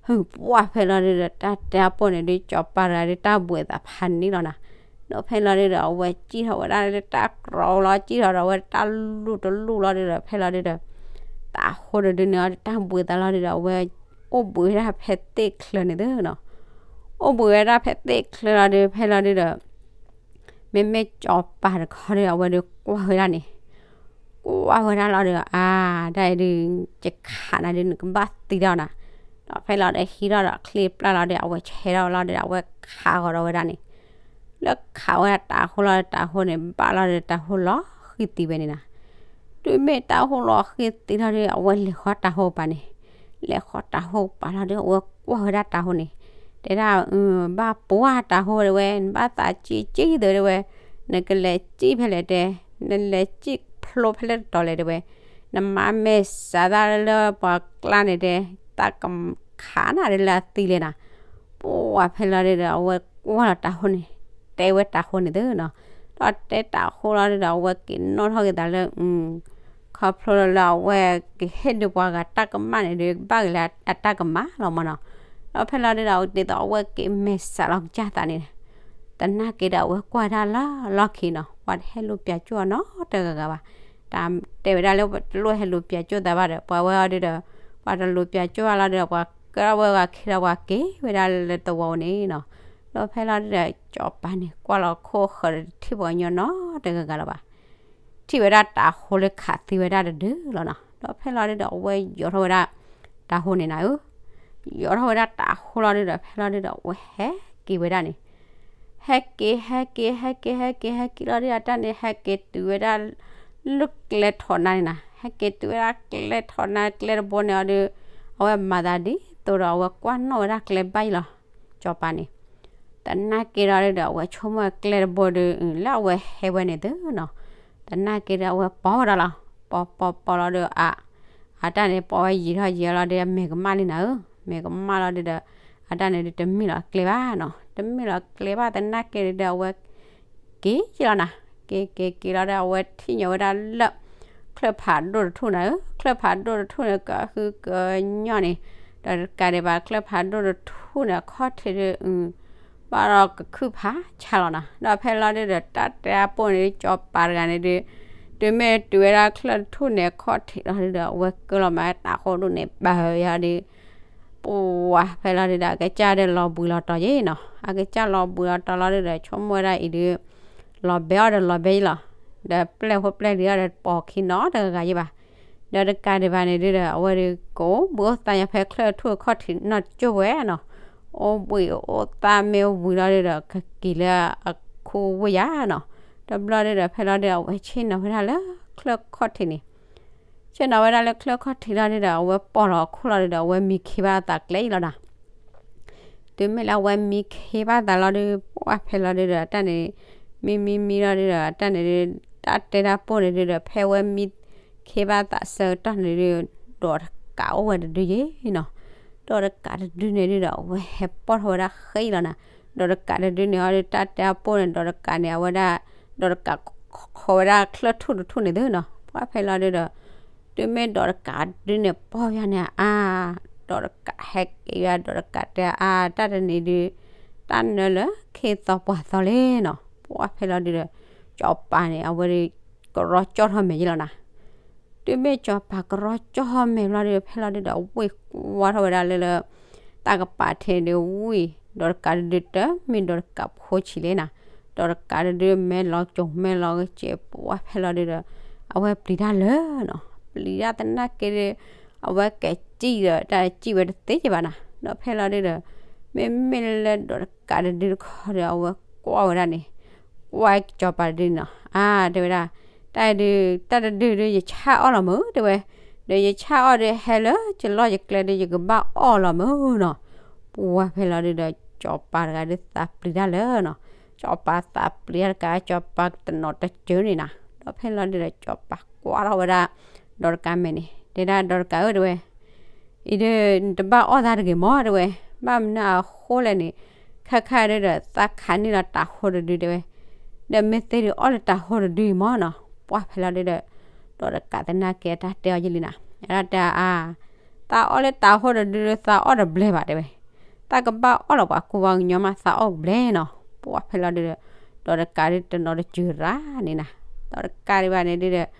ဟု ပှၢ်ဖဲလီၤဒုဒီး တၢ်တဲအပီၢ်န့ၣ်ဒု စီၤပၤတဂၤဒု တၢ်ဘှံးသးဖးန့ၣ်လီၤနၤ. ဒီးဖဲလီၤဒုဒီး အဝဲစံၣ်ထီၣ်ဝဲဒၣ်လၢတၢ်ကြီလီၤ, စံၣ်ထီၣ်ဒီးအဝဲတၢ်လူၢ်တလူၢ်လီၤဒုဒီး ဖဲလီၤဒုဒီး တၤဟိတဒုန့ၣ် တၢ်ဘှံးသးလီၤဒုဒီး အဝဲအိၣ်ဘှံးဝဲဒၣ်ဖဲသ့ၣ်ချၢန့ၣ်သုနီၤ. အိၣ်ဘှံးဝဲဒၣ်ဖဲသ့ၣ်ချၢလီၤဒု ဖဲလီၤဒုဒီး မ့မ့ၢ်စီၤပၤတခီဒီး အဝဲဒုကွၢ်ဝဲဒၣ်န့ၣ်, ကွၢ်ဝဲဒၣ်လီၤဒီး အါ တၢ်အံၤဒု ယခးနၤဒု နကဘၣ်သံဒၣ်နၤ. ဒီးဖဲလီၤဒီးဟံးထီၣ်ဒီးချံၣ်ပျၢ်လီၤဒီး အဝဲဆဲးထီၣ်လီၤဒီး အဝဲခးဃီၤဒီးဝဲဒၣ်န့ၣ်, လၢခးဝဲဒၣ်တၤဟိလီၤဒီး တၤဟိန့ၣ် ဘၣ်လီၤဒီး တၤဟိလီၤဃံၤသံဝဲန့ၣ်နၤ. တုၤမ့ၢ်တၤဟိလီၤဃံၤသံလီၤဒီး အဝဲလဲၤဃီတၤဟိပာ်န့ၣ်, လဲၤဃီတၤဟိပာ်လီၤဒီး အဝဲကွၢ်ဝဲဒၣ်တၤဟိန့ၣ်, တဲဒၣ် ဘၣ်ပှၢ်တၤဟိဝဲ နဘၣ်သးစံၣ်စံၣ်သုတဲဝဲ, နကလဲၤစံၣ်ဖဲလဲၣ်တဲ, နလဲၤစံၣ်ဖျိဖဲလဲၣ်တတီၤလဲၣ်တဲဝဲ, နမၤမဲာ်စးသၣ်လၢပှၤကျါန့ၣ်တဲ, တၢ်က ခးနၤဒ်လၢအသံလဲၣ်နၤ. ပှၢ်ဖဲလီၤဒုဒီး အဝဲကွၢ်လီၤတၤဟိန့ၣ်, တဲဝဲတၤဟိန့ၣ်သုနီၤ. ဒီးတဲတၤဟိလီၤဒုဒီး အဝဲက့ၤနီၣ်ထီၣ်က့ၤသးလၢ ခီဖျိလၢအဝဲကဟ့ၣ်ဒုးပှၤဂၤတၢ်ကမၣ်န့ၣ်ဒုး ဘၣ်က့ၤလၢအတၢ်ကမၣ်လီၤမၢ်နီၤ. ဒီးဖဲလီၤဒုဒီး ဒ်သိးအဝဲက့ၤမဲာ်ဆှးလီၤကစၢ်သးန့ၣ်, သနာ်က့ဒီး အဝဲကွၢ်တၢ်လၢလီၢ်ခံနီၤ, ပှၤတဟဲလူၤပၠးကၠိၣ်အီၤနီတဂၤဂၤဘၣ်. တၢ်တဲဝဲဒၣ်လၢ တလိၣ်ဟဲလူၤပၠးကၠိၣ်သးဘၣ်ဒီး ပှၤဝဲအီၤဒုဒီး ပှၤတလူၤပၠးကၠိၣ်ဘၣ်လီၤဒုဒီး ပှၤကဲထီၣ်ဝဲဂၤခံဒီး ပှၤက့ၤဝဲဒၣ်လၢသဝီန့ၣ်နီၤ. ဒီးဖဲလီၤဒုဒီး စီၤပၤန့ၣ် ကွၢ်လီၤခိၣ်ဃၢၤဒီး တထံၣ်ပှၤကညီနီတဂၤဂၤလၢၤဘၣ်. ထံၣ်ဝဲဒၣ်တၤဟိလၢခးသံဝဲဒၣ်တဒုလီၤနီၤ. ဒီးဖဲလီၤဒုဒီး အဝဲယိးထီၣ်ဝဲဒၣ်တၤဟိန့ၣ်နၤဧၢ, ယိးထီၣ်ဝဲဒၣ်တၤဟိလီၤဒုဒီး ဖဲလီၤဒုဒီး အဝဲဟဲက့ၤဝဲဒၣ်န့ၣ်, ဟဲက့ၤ ဟဲက့ၤ ဟဲက့ၤ ဟဲက့ၤ ဟဲက့ၤလီၤဒုဒီး တၢ်န့ၣ် ဟဲက့ၤတုၤဝဲဒၣ် လၢကျဲထီၣ်နါန့ၣ်နၤ, ဟဲက့ၤတုၤဝဲဒၣ်ကျဲထီၣ်နါ ကျဲတဘိန့ၣ်အီၤဒီး အဝဲမၤသးဒ်သိးဒီး အဝဲကွၢ်နီၣ်ဝဲဒၣ်ကျဲဘၣ်အံၤလီၤ. စီၤပၤန့ၣ် သနာ်က့ဒီးဒုဒီး အဝဲဆိကမိၣ်ကျဲတဘိဒီး လၢအဝဲဟဲဝဲန့ၣ်သုနီၤ. သနာ်က့ဒီး အဝဲပိာ်ဝဲဒၣ်လီၤ. ပိာ်ပိာ်ပိာ်လီၤဒုဒီး အ အတၢ်န့ၣ် ပိာ်ဝဲယံာ်ထီၣ်ယံာ်လီၤဒုဒီး မဲာ်ကမၣ်လံနၤဧၢ, မဲာ်ကမၣ်လီၤဒုဒီး အတၢ်န့ၣ်ဒု တမ့ၢ်လီၤကျဲဘၣ်နီၤ, တမ့ၢ်လီၤကျဲဘၣ် သနာ်က့ဒုဒီး အဝဲ က့ၤလီၤနၤ, က့ၤက့ၤက့ၤလီၤဒီး အဝဲထံၣ်ညီဝဲဒၣ်လၢ ချၢၣ်ဖးဒိၣ်တထူၣ်နၤဧၢ, ချၢၣ်ဖးဒိၣ်တထူၣ်န့ၣ် ကဟုကညီၢ်န့ၣ်, ဒီးတကးဒံးဘၣ် ချၢၣ်ဖးဒိၣ်တထူၣ်န့ၣ် အခီၣ်ထံးဒု ဘၣ်ဒီးကခုၣ်ဖးဆါလီၤနၤ. ဒီးဖဲလီၤဒုဒီး တၢ်တဲအပိၢ်န့ၣ် စီၤပၤတဂၤန့ၣ်ဒု တုၤမ့ၢ်တုၤဝဲဒၣ်ချၢၣ်တထူၣ်န့ၣ် အခီၣ်ထံးလီၤဒုဒီး အဝဲကၢလီၤမးတၤဟိဒိၣ်န့ၣ် ပာ်ဝဲယၤဒီး ပှၢ်ဖဲလီၤဒုဒီး အကစၢ်ဒီးလီၤဘှံးလီၤတီၤယဲနီၤ, အကစၢ်လီၤဘှံးလီၤတီၤလီၤဒုဒီး ဆိကမိၣ်ဝဲဒၣ်အံၤဒု လီၤဘဲအီၤဒီးလီၤဘဲယဲလီၤ, ဒီးပျဲၢ်ဖိပျဲၢ်လံၤအီၤဒီးပိာ်ခံနီတဂၤဂၤယဲဘၣ်. ဒီးတကးဒံးဘၣ်န့ၣ်ဒုဒီး အဝဲဒု ကအိၣ်ဘှံးအိၣ်သါညါဖဲချၢၣ်ထူၣ်အခီၣ်ထံးနီၢ်ကၠိၣ်ဝဲနီၤ, အိၣ်ဘှံးအိၣ်သါမ့ၢ်အိၣ်ဘှံးလီၤဒုဒီး ကက့ၤလၢအခူဝ့ၢ်ယၤနီၤ. တဘျီဒုဒီး ဖဲလီၤဒု အဝဲဆ့ၣ်နီၤဝဲဒၣ်လၢချၢၣ်ခီၣ်ထံးန့ၣ် ဆ့ၣ်နီၤဝဲဒၣ်လၢချၢၣ်ခီၣ်ထံးလီၤဒုဒီး အဝဲပိာ်လီၤအခိၣ်လီၤဒုဒီး အဝဲမံခ့ဘၣ်သးကျဲအံၤလီၤနၤ. တုၤမ့ၢ်လၢအဝဲမံခ့ဘၣ်သးလီၤဒု ပှၢ်ဖဲလီၤဒုဒီး တၢ်န့ၣ် မံမံမံလီၤဒုဒီး တၢ်န့ၣ်ဒု တၢ်တဲတၢ်ပိၢ်န့ၣ်ဒုဒီး ဖဲအဝဲမံခ့ဘၣ်သးဆၢကတီၢ်န့ၣ်ဒု ဒီးတကးအိၣ်ဝဲတဒုယဲနီၤ. ဒီးတကးတဒုန့ၣ်ဒုဒီး အဝဲဟဲပိာ်ထီၣ်ဝဲဒၣ်ဃဲအံၤလီၤနၤ. ဒီးတကးတဒုန့ၣ်အီၤဒု တၢ်တဲတၢ်ပိၢ်န့ၣ် ဒီးတကးန့ၣ် အဝဲဒၣ် ဒီးတကး ခိးဝဲဒၣ်ချၢၣ်ထူၣ်တထူၣ်န့ၣ်သုနီၤ. ပှၢ်ဖဲလီၤဒုဒီး တုၤမ့ၢ်ဒီးတကးတဒုန့ၣ် ပိာ်ယၤန့ၣ်အါ, ဒီးတကးဟဲက့ၤယၤ ဒီးတကးတဲအါ တၢ်တနံၤဒု တၢ်နၢလၢခ့သီပှၤသီလဲၣ်နီၤ. ပှၢ်ဖဲလီၤဒုဒီး စီၤပၤန့ၣ် အဝဲဒု ကရီကၠီၣ်ထီၣ်မဲာ်ယဲလီၤနၤ. တုၤမ့ၢ်စီၤပၤကရီကၠီၣ်ထီၣ်မဲာ်ဘျီဒု ဖဲလီၤဒုဒီး ဝ့ၢ်ကွၢ်ထီၣ်ဝဲဒၣ်လၢလၢ တၢ်ကပၤထံးဒုဝံၣ် ဒီးတကးတဒုတမ့ၢ်ဒီးတကးဖိဆံးလဲၣ်နၤ, ဒီးတကးတဒုမဲာ်လီၤကၠိၤမဲာ်လီၤကစဲး ပှၢ်ဖဲလီၤဒုဒီး အဝဲပျံၤတၢ်လၢာ်နီၤ, ပျံၤတၢ်သနာ်က့ဒု အဝဲကစံၣ်ဒီး တၢ်စံၣ်ဝဲတသ့ကဘၣ်နၤ, ဒီးဖဲလီၤဒုဒီး မ့မ့ၢ်လၢဒီးတကးတဒုတခီဒီး အဝဲကွၢ်ဝဲဒၣ်န့ၣ် ကွၢ်စီၤပၤတဒုန့ၣ်နီၤ, အါ တဲဝဲဒၣ် တၢ်ဒု တၢ်တဒုဒု ယဆၣ်အီၣ်လီၤမုၢ် တဲဝဲ, ဒီးယဆၣ်အီၣ်ဒု ဟဲလၢယလီၢ်ယကျဲဒု ယကဘၣ်အီၣ်လီၤမုၢ်နီၤ, ပှၢ်ဖဲလီၤဒုဒီး စီၤပၤတဂၤဒု သးပျံၤတၢ်လၢာ်နီၤ, စီၤပၤသးပျံၤတၢ်တကး စီၤပၤတနီၤတစၢန့ၣ်နၤ, ဒီးဖဲလီၤဒုဒီး စီၤပၤကွၢ်ထီၣ်ဝဲဒၣ် ဒီးတကးမဲာ်န့ၣ် တဲဒၣ်ဒီးတကးဧၢ တဲဝဲ အံၤဒု နတဘၣ်အီၣ်သးတဂ့ၤမး တဲဝဲ, ဘၣ်မနုၤအဃိလဲၣ်န့ၣ် ခါခါဒုဒီး သးခးန့ၢ်လီၤတၤဟိတဒု တဲဝဲ, ဒီးမ့ၢ်သ့ဒု အီၣ်လၢတၤဟိတဒုအံၤမးနီၤ, ပှၢ်ဖဲလီၤဒုဒီး ဒီးတကးသနာ်က့ တၢ်တဲအီၤယဲလံနၤ, အတၢ်တဲအါ သးအီၣ်လၢတၤဟိတဒု သးအီၣ်တဘျဲဘၣ် တဲဝဲ, သးကဘၣ်အီၣ်လီၤပှၤကူပှၤကညီမး သးအီၣ်ဘျဲနီၤ, ပှၢ်ဖဲလီၤဒုဒီး ဒီးတကးဒုတနီၤတစၢၤရၣ်န့ၣ်နၤ, ဒီးတကးဒံးဘၣ်န့ၣ်ဒုဒီး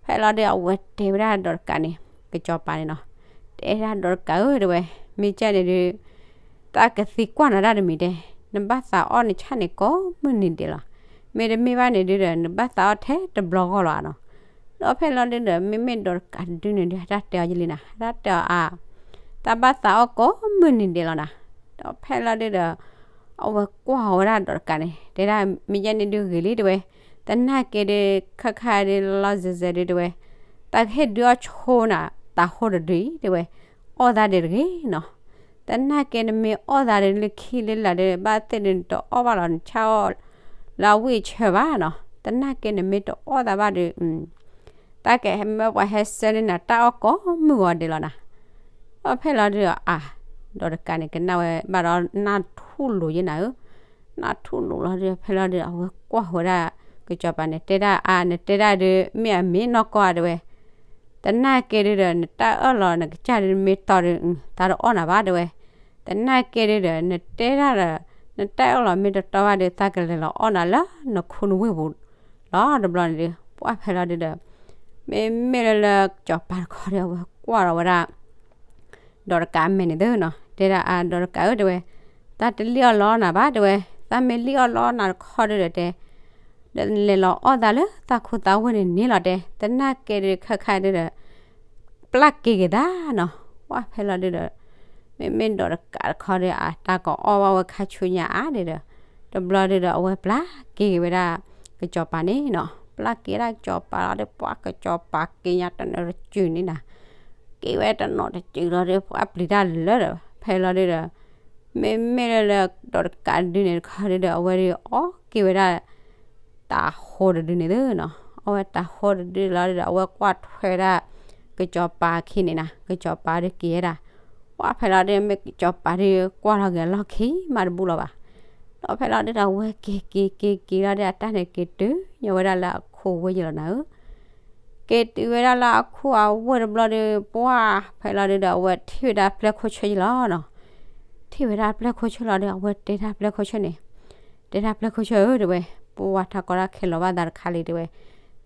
ဖဲလီၤဒု အဝဲတဲဝဲဒၣ်ဒီးတကးန့ၣ် ကစီၤပၤန့ၣ်နီၤ, တဲဒၣ်ဒီးတကးဧၢ တဲဝဲ, မ့ၢ်ကဲန့ၣ်ဒု သးကသံကွၢ်နၤတၢ်တမံၤတဲ, နဘၣ်သးအီၣ်နဆၣ်န့ၣ်ကိးမုၢ်နံၤဒဲးလီၤ, မ့တမ့ၢ်ဘၣ်န့ၣ်ဒုဒီး နဘၣ်သးအီၣ်ထဲတဘျီဂီၢ်လီၤနီၤ, ဒီးဖဲလီၤဒုဒီး မ့မ့ၢ်ဒီးတကးတဒုန့ၣ်ဒု တၢ်တဲအီၤယဲလံနၤ, တၢ်တဲအီၤအါ သးဘၣ်သးအီၣ်ကိးမုၢ်နံၤဒဲးလီၤနၤ, ဒီးဖဲလီၤဒုဒီး အဝဲကွၢ်ဝဲဒၣ်ဒီးတကးန့ၣ် တဲဒၣ် မ့ၢ်ယဲန့ၣ်ဒုဂ့ၤလံ တဲဝဲ, သနာ်က့ဒု ခါခါဒု လီၤစဲးစဲးဒု တဲဝဲ, သးကဟ့ၣ်ဒုးအီၣ်ဆိနၤ တၤဟိတဒုအံၤ တဲဝဲ, အီၣ်သးဒဲးတဂ့ၤနီၤ, သနာ်က့နမ့ၢ်အီၣ်သးဒုလၢခံလၢလာ်ဒု ဘၣ်သ့ၣ်ဒု နတအီၣ်ဘၣ်လီၤ နဆၣ်အီၣ်လၢအဝံၣ်အဆၢဘၣ်နီၤ, သနာ်က့နမ့ၢ်တအီၣ်သးဘၣ်ဒု တၢ်ကဟဲမၢပှၤဟဲဆှၢန့ၢ်နၤတၢ်အီၣ်ကိးမုၢ်ဂီၤဒဲးလီၤနၤ, ဒီးဖဲလီၤဒုဒီးအါ ဒီးတကးန့ၣ် ကနၣ်ဝဲဘၣ်ဒီးနၢ်ထူၣ်လိာ်ယဲနၤဧၢ, နၢ်ထူၣ်လိာ်လီၤဒီး ဖဲလီၤဒီး အဝဲကွၢ်ဝဲဒၣ် ကစီၤပၤန့ၣ် တဲဒၣ်အါ နတဲဒၣ်ဒီး မ့ၢ်အမ့ၢ်နီၢ်ကီၢ်ဧါတဲဝဲ, သနာ်က့ဒုဒီး နတၢ်အၢၣ်လီၤနကစၢ်ဒုမ့ၢ်တီဒီး သးတအီၣ်နၤဘၣ်တဲဝဲ, သနာ်က့ဒုဒီး နတဲဒၣ်ဒီး နတၢ်အၢၣ်လီၤမ့ၢ်တတီဘၣ်ဒီး သးကလဲၤလီၤအီၣ်နၤလၢနခူနဝ့ၢ်ပူၤလီၤ. တဘျီန့ၣ်ဒီး ပှၢ်ဖဲလီၤဒုဒီး မ့မ့ၢ်လၢလၢကစီၤပၤတခီဒီး အဝဲကွၢ်လီၤဝဲဒၣ် ဒီးတကးအမဲာ်န့ၣ်သ့နီၤ, တဲဒၣ်အါ ဒီးတကးဧၢတဲဝဲ, သးတလံၣ်အီၣ်လီနၤဘၣ်တဲဝဲ, သးမ့ၢ်လံၣ်အီၣ်လီနၤတခီဒုဒီးတဲ ဒီးနလဲၤလီၤအီၣ်သးလၢသးခူသးဝ့ၢ်န့ၣ်န့ၣ်လီၤတဲ, သနာ်က့ဒုခဲခါဒုဒီး ပျၢ်က့ၤက့ၤသးနီၤ, ပှၢ်ဖဲလီၤဒုဒီး မ့မ့ၢ်ဒီးတကးတခီဒီး အတၢ်ကအီၣ်ဘၣ်ဝဲခါဆူညါအါဒုဒီး တဘျီဒုဒီး အဝဲပျၢ်က့ၤက့ၤဝဲဒၣ် ကစီၤပၤန့ၣ်နီၤ, ပျၢ်က့ၤဒၣ်ကစီၤပၤလီၤဒီး ပှၢ်ကစီၤပၤက့ၤညါတနီၤတစုန့ၣ်နၤ, က့ၤဝဲတနီၤတစုလီၤဒီး ပှၢ်ပျံၤတၢ်လၢဒီး ဖဲလီၤဒုဒီး မ့မ့ၢ်လၢလၢဒီးတကးဒုန့ၣ်တခီဒုဒီး အဝဲဒုးအီၣ်က့ၤဝဲဒၣ် တၤဟိတဒုန့ၣ်သ့နီၤ, အီၣ်ဝဲတၤဟိတဒုလီၤဒီး အဝဲကွၢ်ထွဲဝဲဒၣ် ကစီၤပၤခံန့ၣ်နၤ, ကစီၤပၤဒုးက့ၤဝဲဒၣ်, ပှၢ်ဖဲလီၤဒု မ့ၢ်ကစီၤပၤဒုးကွၢ်လီၤက့ၤအလီၢ်ခံမးတဘူၣ်လီၤဘၣ်, ဒီးဖဲလီၤဒုဒီး အဝဲက့ၤက့ၤက့ၤက့ၤလီၤဒီး အတၢ်န့ၣ်က့ၤတုၤညီဝဲဒၣ်လၢအခိၣ်ဝ့ၢ်ယလီၤနၤဧၢ က့ၤတုၤဝဲဒၣ်လၢအခိၣ်အဝ့ၢ်တဘျီဒီး ပှၢ်ဖဲလီၤဒုဒီး အဝဲထံၣ်ဝဲဒၣ်ပျဲၢ်ခိၣ်ဆၢယလီၤနီၤ, ထံၣ်ဝဲဒၣ်ပျဲၢ်ခိၣ်ဆၢလီၤဒီး အဝဲတဲဒၣ်ပျဲၢ်ခိၣ်ဆၢန့ၣ်, တဲဒၣ်ပျဲၢ်ခိၣ်ဆၢဧၢတဲဝဲ, ပှၢ်တၢ်ကီတၢ်ခဲလီၤဘၣ်သးတခါလံတဲဝဲ,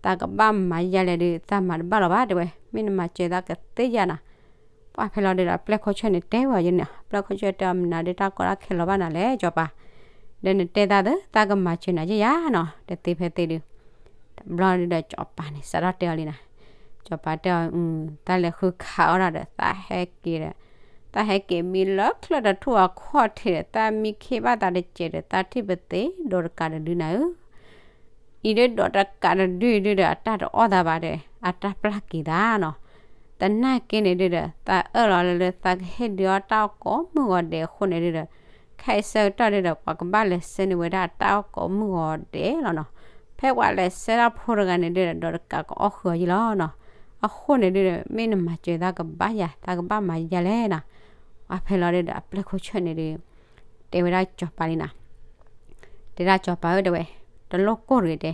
သးကဘၣ်မၤယၤလဲၣ်ဒုး သးမၤတဘၣ်လီၤဘၣ်တဲဝဲ, မ့ၢ်နမၤစၢၤသးကသ့ယၤနၤ, ပှၢ်ဖဲလီၤဒုဒီး ပျဲၢ်ခိၣ်ဆၢန့ၣ်တဲဝဲယဲန့ၣ်, ပျဲၢ်ခိၣ်ဆၢတဲအီၤ မနုၤဒုးတၢ်ကီတၢ်ခဲလီၤဘၣ်နၤလဲၣ် ကစီၤပၤ, ဒီးနတဲသးသ့ သးကမၤစၢၤနၤယဲယၤနီၤ, တသ့ဖဲသ့ဒုး တဘျီဒုဒီးကစီၤပၤန့ၣ် စးထီၣ်တဲအီၤလံနၤ, ကစီၤပၤတဲအီၤ, တၢ်လဲၤဃုခးအီၣ်ဒၣ်ဒီး သးဟဲက့ၤဒီး, သးဟဲက့ၤမံလၢချၢၣ်တထူၣ်အခီၣ်ထံးဒီး သးမံခ့ဘၣ်သးတစဲးဒီး သးထံၣ်ပသ့ဒီးတကးတဒုနၤဧၢ အံၤဒုးဒီးတကးတဒုအံၤဒုးဒီး အတၢ်တအီၣ်သးဘၣ်ဒီး အတၢ်ပျၢ်က့ၤသးနီၤ, သနာ်က့န့ၣ်ဒုးဒီး သးအၢၣ်လီၤလၢလၢသးကဟ့ၣ်ဒုးအီၣ်တၢ်အီၣ်ကိးမုၢ်ဂီၤဒဲးအဃိန့ၣ်ဒုးဒီး ခဲအံၤဆၢကတီၢ်ဒုးဒီး ပှၤကဘၣ်လဲၤဆှၢန့ၢ်ဝဲဒၣ်အတၢ်အီၣ်ကိးမုၢ်ဂီၤဒဲးလီၤနီၤ, ဖဲပှၤလဲၤဆှၢတၢ်ဖိတဂၤန့ၣ်ဒုးဒီး ဒီးတကးကအီၣ်ဃုာ်အီၤယဲလီၤနီၤ, အဃိန့ၣ်ဒုးဒီး မ့ၢ်နမၤစၢၤသးကဘၣ်ယၤ သးကဘၣ်မၤယၤလဲၣ်နီၤ, ပှၢ်ဖဲလီၤဒုးဒီး အပျဲၢ်ခိၣ်ဆၢန့ၣ်ဒုး တဲဝဲဒၣ်ကစီၤပၤလံနၤ တဲဒၣ်ကစီၤပၤဧၢတဲဝဲ, တလိၣ်ကိၢ်တဂ့ၤတဲ,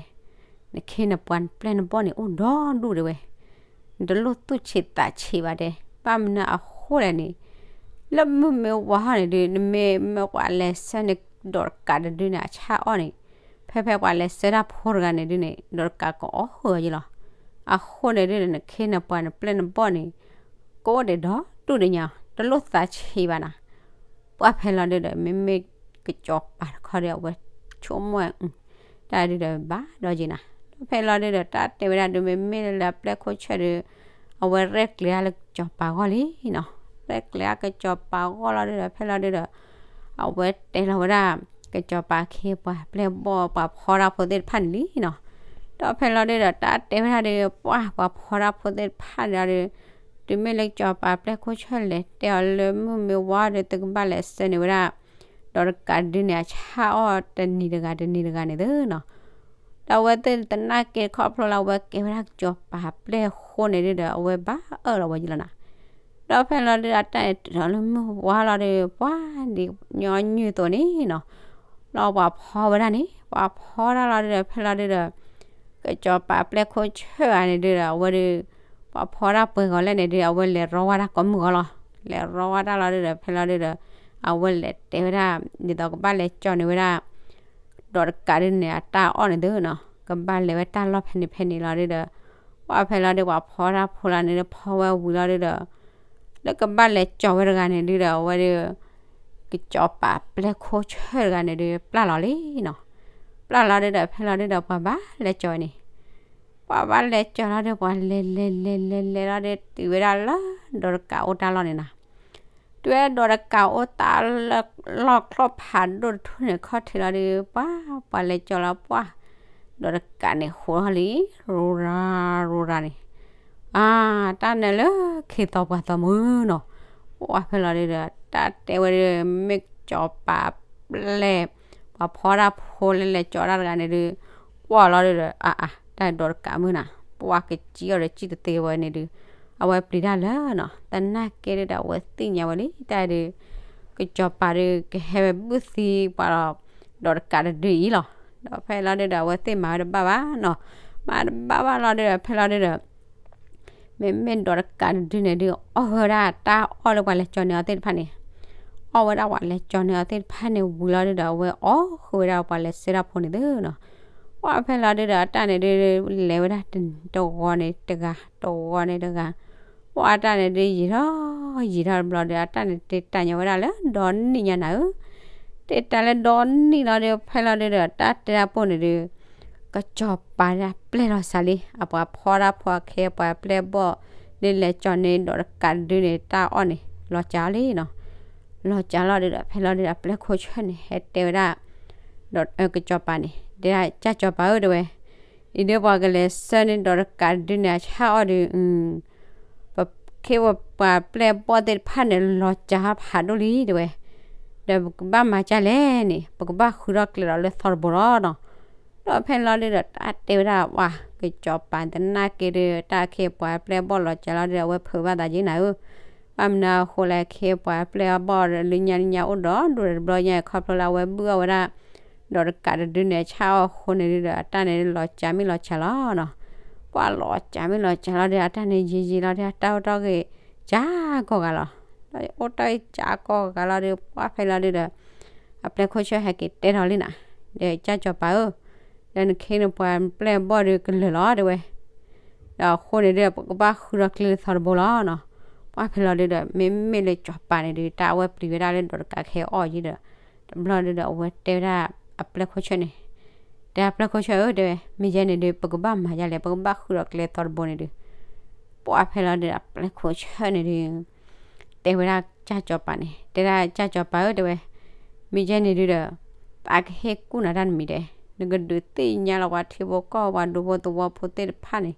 နခ့နပှၤနပျဲၢ်နဘီၣ်န့ၣ် အိၣ်ဒီဒူၣ်တဲဝဲ, နတလိၣ်သူၣ်ဆံးသးဆံးဘၣ်တဲ, ဘၣ်မနုၤအဃိလဲၣ်န့ၣ်, လၢမုၢ်မ့ၢ်ဝါထီၣ်န့ၣ်ဒုး နမ့ၢ်မ့ၢ်ပှၤလဲၤဆှၢန့ၢ်ဒီးတကးတဒုန့ၣ် အဆၣ်အီၣ်န့ၣ်, ဖဲဖဲပှၤလဲၤဆှၢတၢ်ဖိတဂၤန့ၣ်ဒုးန့ၣ် ဒီးတကးကအီၣ်ဃုာ်အီၤယဲလီၤ, အဃိန့ၣ်ဒုး နခ့နပှၤနပျဲၢ်နဘီၣ်န့ၣ် ကိၢ်ဒဲးဒီဒူၣ်ဒဲးညါ, တလိၣ်သးဆံးဘၣ်နၤ ပှၢ်ဖဲလီၤဒုးဒီး မ့မ့ၢ်ကစီၤပၤတခီဒီး အဝဲဆိကမိၣ်ဝဲ, တၢ်ဒုးဒီးဘၣ်ဒီးယံၤနၤ, ဒီးဖဲလီၤဒုးဒီး တၢ်တဲဝဲဒၣ်ဒုး မ့မ့ၢ်လၢလၢအပျဲၢ်ခိၣ်ဆၢဒုး အဝဲရဲၣ်ကျဲၤအါလၢကစီၤပၤဂီၢ်လံနီၤ, ရဲၣ်ကျဲၤအါကစီၤပၤဂီၢ်လီၤဒုးဒီး ဖဲလီၤဒုးဒီး အဝဲတဲလီၤဝဲဒၣ် ကစီၤပၤခ့ပှၤ ပျဲၢ်ဘီၣ်ပှၤဖီတၢ်ဖိသ့ၣ်တဖၣ်န့ၣ်လံနီၤ, ဒီးဖဲလီၤဒုးဒီး တၢ်တဲဝဲဒၣ်ဒုး ပှၢ်ပှၤဖီတၢ်ဖိသ့ၣ်တဖၣ်န့ၣ်ဒီး တုၤမ့ၢ်လၢကစီၤပၤပျဲၢ်ခိၣ်ဆၢလဲၤတဲအီၤလၢမုၢ်မ့ၢ်ဝါဒီး သုကဘၣ်လဲၤဆှၢန့ၢ်ဝဲဒၣ် ဒီးတကးဒုးန့ၣ် အဆၣ်အီၣ်တနံၤတဂၤတနံၤတဂၤန့ၣ်သ့နီၤ, ဒီးအဝဲသ့ၣ်သနာ်က့ခီဖျိလၢ အဝဲကဲဝဲဒၣ်ကစီၤပၤပျဲၢ်အဃိန့ၣ်ဒုးဒီး အဝဲဘၣ်အၢၣ်လီၤဝဲယံၤလီၤနၤ, ဒီးဖဲလီၤဒုးဒီး တၢ်န့ၣ်တုၤလၢမုၢ်ဝါလီၤဒီး ပှၢ်ဒ်ညီနုၢ်အသိးန့ၣ်နီၤ, လီၤပှၤဖီဝဲဒၣ်န့ၣ် ပှၤဖီတၢ်လီၤဒုးဒီး ဖဲလီၤဒုးဒီး ကစီၤပၤပျဲၢ်ခိၣ်ဆၢဂၤန့ၣ်ဒုးဒီး အဝဲဒုး ပှၤဖီတၢ်ပှဲၤဂီၤလဲၣ်န့ၣ်ဒုး အဝဲလဲၤရီဝဲဒၣ်ကိးမုၢ်ဂီၤလီၤ, လဲၤရီဝဲဒၣ်လီၤဒုးဒီး ဖဲလီၤဒုးဒီး အဝဲလဲၤတဲဝဲဒၣ် ဒ်သိးကဘၣ်လဲၤကၠီန့ၢ်ဝဲဒၣ် ဒီးတကးဒုးန့ၣ် အတၢ်အီၣ်န့ၣ်သ့နီၤ, ကဘၣ်လဲၤဝဲတၢ်လီၢ်ဖဲန့ၣ်ဖဲန့ၣ်လီၤဒုးဒီး ပှၢ်ဖဲလီၤဒုး ပှၤဖီတၢ်ဖိလီၤန့ၣ်ဒုး ဖီဝဲဝံၤလီၤဒုးဒီး လၢကဘၣ်လဲၤကၠီဝဲတဂၤန့ၣ်ဒုးဒီး အဝဲဒုး ကစီၤပၤပျဲၢ်ခိၣ်ဆၢတဂၤန့ၣ်ဒုး ပျၢ်လီၤလံနီၤ, ပျၢ်လီၤဒုးဒီး ဖဲလီၤဒုးဒီး ပှၤဘၣ်လဲၤကၠီဝဲန့ၣ် ပှၤဘၣ်လဲၤကၠီလီၤဒီး ပှၤလဲၤလဲၤလဲၤလဲၤလဲၤလီၤဒီး တုၤဝဲဒၣ်လၢဒီးတကးအိၣ်တၢ်လီၢ်န့ၣ်နၤ, တုၤဝဲဒီးတကးအိၣ်တၢ်လီၢ်ကျီၢ်ဖးဒိၣ်တထူၣ်န့ၣ် ခီၣ်ထံးလီၤဒီး ပှၤ ပှၤလဲၤကၠီလီၤပှၢ် ဒီးတကးန့ၣ် ဟိးထီၣ်လံ ရူရၤရူရၤန့ၣ် အါ တၢ်နၢၤလၢခ့သီပှၤသီမုၢ်နီၤ, ပှၢ်ဖဲလီၤဒုးဒီး တၢ်တဲဝဲဒၣ် မ့ၢ်ကစီၤပၤပျဲၢ် ပှၤဖီတၢ်ဖိလၢလဲၤကၠီတၢ်တဂၤန့ၣ်ဒုး ကွၢ်လီၤဒုးဒီး အါအါ တၢ်ဒီးတကးမုၢ်နၤ ပှၢ်ကစံအီၤဒီး စံၣ်တသ့ဝဲန့ၣ်ဒုး အဝဲပျံၤတၢ်လၢနီၤ, သနာ်က့ဒုးဒီး အဝဲသ့ၣ်ညါဝဲလံ တၢ်ဒုး ကစီၤပၤဒုးကဟဲဝဲဘုၣ်သံပှၤလီၤ, ဒီးတကးတဒုအံၤလီၤ. ဒီးဖဲလီၤဒုဒီး အဝဲသ့ၣ်မၤဝဲတဘၣ်ဘၣ်နီၤ, မၤတဘၣ်ဘၣ်လီၤဒုဒီး ဖဲလီၤဒုဒီး မ့မ့ၢ်ဒီးတကးတဒုန့ၣ်ဒုး အီၣ်ဝဲဒၣ်တၢ်အီၣ်လၢပှၤလဲၤကၠီၤန့ၢ်အီၤသ့ၣ်တဖၣ်န့ၣ်, အီၣ်ဝဲဒၣ်ပှၤလဲၤကၠီၤန့ၢ်အီၤသ့ၣ်တဖၣ်န့ၣ်ဝံၤလီၤဒုဒီး အဝဲအီၣ်ဃုာ်ဝဲဒၣ်ပှၤလဲၤဆှၢတၢ်ဖိန့ၣ်သုနီၤ. ပှၢ်ဖဲလီၤဒုဒီး အတၢ်န့ၣ်ဒုး လဲၤဝဲဒၣ်တဂီၤန့ၣ်တဂၤ, တဂီၤန့ၣ်တဂၤ, ပှၢ်အတၢ်န့ၣ်ဒုးယံာ်ထီၣ်ယံာ်ထီၣ်တဘျီဒီး အတၢ်န့ၣ်တ့တၢ်ညီဝဲဒၣ်လၢဒီနံၣ်ညါနၤဧၢ, တ့တၢ်လၢဒီနံၣ်လီၤဒုး ဖဲလီၤဒုဒီး တၢ်တဲတၢ်ပိၢ်န့ၣ်ဒုး ကစီၤပၤဒၣ်ပျဲၢ်လီၤစှၤလံ, အပှၤဖီတၢ်ဖိအခဲ ပှၤပျဲၢ်ဘီၣ် ဒ်လဲၤကၠီၤန့ၢ်ဒီးတကးတဒုန့ၣ် တၢ်အီၣ်န့ၣ် လီၤစှၤလံနီၤ. လီၤစှၤလီၤဒုဒီး ဖဲလီၤဒုဒီး အပျဲၢ်ခိၣ်ဆၢၣ်န့ၣ် ဟဲတဲဝဲဒၣ် ဒီးကစီၤပၤန့ၣ် တဲဒၣ် ကၢ်စီၤပၤဧၢ တဲဝဲ, အံၤဒုးပှၤကလဲၤဆှၢန့ၢ်ဒီးတကးတဒုန့ၣ် အဆၣ်အီၣ်ဒုး ပခ့ပပှၤပျဲၢ်ဘီၣ်သ့ၣ်တဖၣ်န့ၣ် လီၤစှၤဖးဒိၣ်လံတဲဝဲ, ဒီးပကဘၣ်မၤဒ်လဲၣ်န့ၣ် ပကဘၣ်ဃုထီၣ်ကျဲၤဒီးလၢသီတဘိလီၤနီၤ. ဒီးဖဲလီၤဒုဒီး တၢ်တဲဝဲဒၣ်ဝဲ ကစီၤပၤသနာ်က့ဒုး တၢ်ခ့ပှၤပျဲၢ်ဘီၣ်လီၤစှၤလီၤဒုဒီး အဝဲဖုးဘၣ်သးက့နၤဧၢ, ဘၣ်မနုၤအဃိလဲၣ် ခ့ပှၤပျဲၢ်ဘီၣ်ဒီး လၢညါလၢညါအိၣ်ဒီးဒိၣ်ဒီးတဘျီညါ ခီဖျိလၢအဝဲဘုၣ်အီၣ်ဝဲဒၣ် ဒီးတကးတဒုန့ၣ် ဆၣ်အီၣ်အဃိန့ၣ်ဒုဒီး အတၢ်န့ၣ်လီၤစှၤမ့ၢ်လီၤစှၤလီၤနီၤ. ပှၢ်လီၤစှၤမ့ၢ်လီၤစှၤလီၤဒီး အတၢ်န့ၣ်ယံာ်ယံာ်လီၤဒီး အတၢ်အိၣ်တ့ၢ်ဂ့ၤ ကၢ်ကိးဂၤလီၤ. ဒီးအိၣ်တ့ၢ်ကၢ်ကိးဂၤလီၤဒီး ပှၢ်ဖဲလီၤဒုဒီး အပျဲၢ်ခိၣ်ဆၢၣ်ဟဲက့ၤတဲထီၣ်လံနၤ, ဒီးကၢ်စီၤပၤဧၢ, ဒီးနခ့နပှၤပျဲၢ်ဘီၣ်ဒုးကလၢာ်လီၤတဲဝဲ, ဒီးအဃိန့ၣ်ဒုး ပကဘၣ်ဃုထီၣ်ကျဲၤလၢသီတဘိလီၤနီၤ. ပှၢ်ဖဲလီၤဒုဒီး မ့မ့ၢ်လၢစီၤပၤန့ၣ်ဒုး တၢ်အဝဲပျံၤဝဲဒၣ်လၢဒီးတကးခဲအီၣ်ယံၤဒီး တဘျီဒုဒီး အဝဲတဲဝဲဒၣ်အပျဲၢ်ခိၣ်ဆၢၣ်န့ၣ်, တဲအပျဲၢ်ခိၣ်ဆၢၣ်ဧၢ တဲဝဲ, မ့ၢ်ယဲန့ၣ်ဒုး ပကဘၣ်မၤဒ်လဲၣ် ပကဘၣ်ဃုထီၣ်ကျဲၤသီတဘိန့ၣ်ဒုး, ပှၢ်ဖဲလီၤဒုဒီး အပျဲၢ်ခိၣ်ဆၢၣ်န့ၣ်ဒုး တဲဝဲဒၣ်ကၢ်စီၤပၤန့ၣ်, တဲဒၣ်ကၢ်စီၤပၤဧၢ တဲဝဲ, မ့ၢ်ယဲန့ၣ်ဒုဒီး သးကဟ့ၣ်ကူၣ်နၤတၢ်တမံၤဒဲး, နကဒုးသ့ၣ်ညါလီၤပှၤထံဖိကီၢ်ဖိ ပှၤဒူဖိသဝီဖိသ့ၣ်တဖၣ်န့ၣ်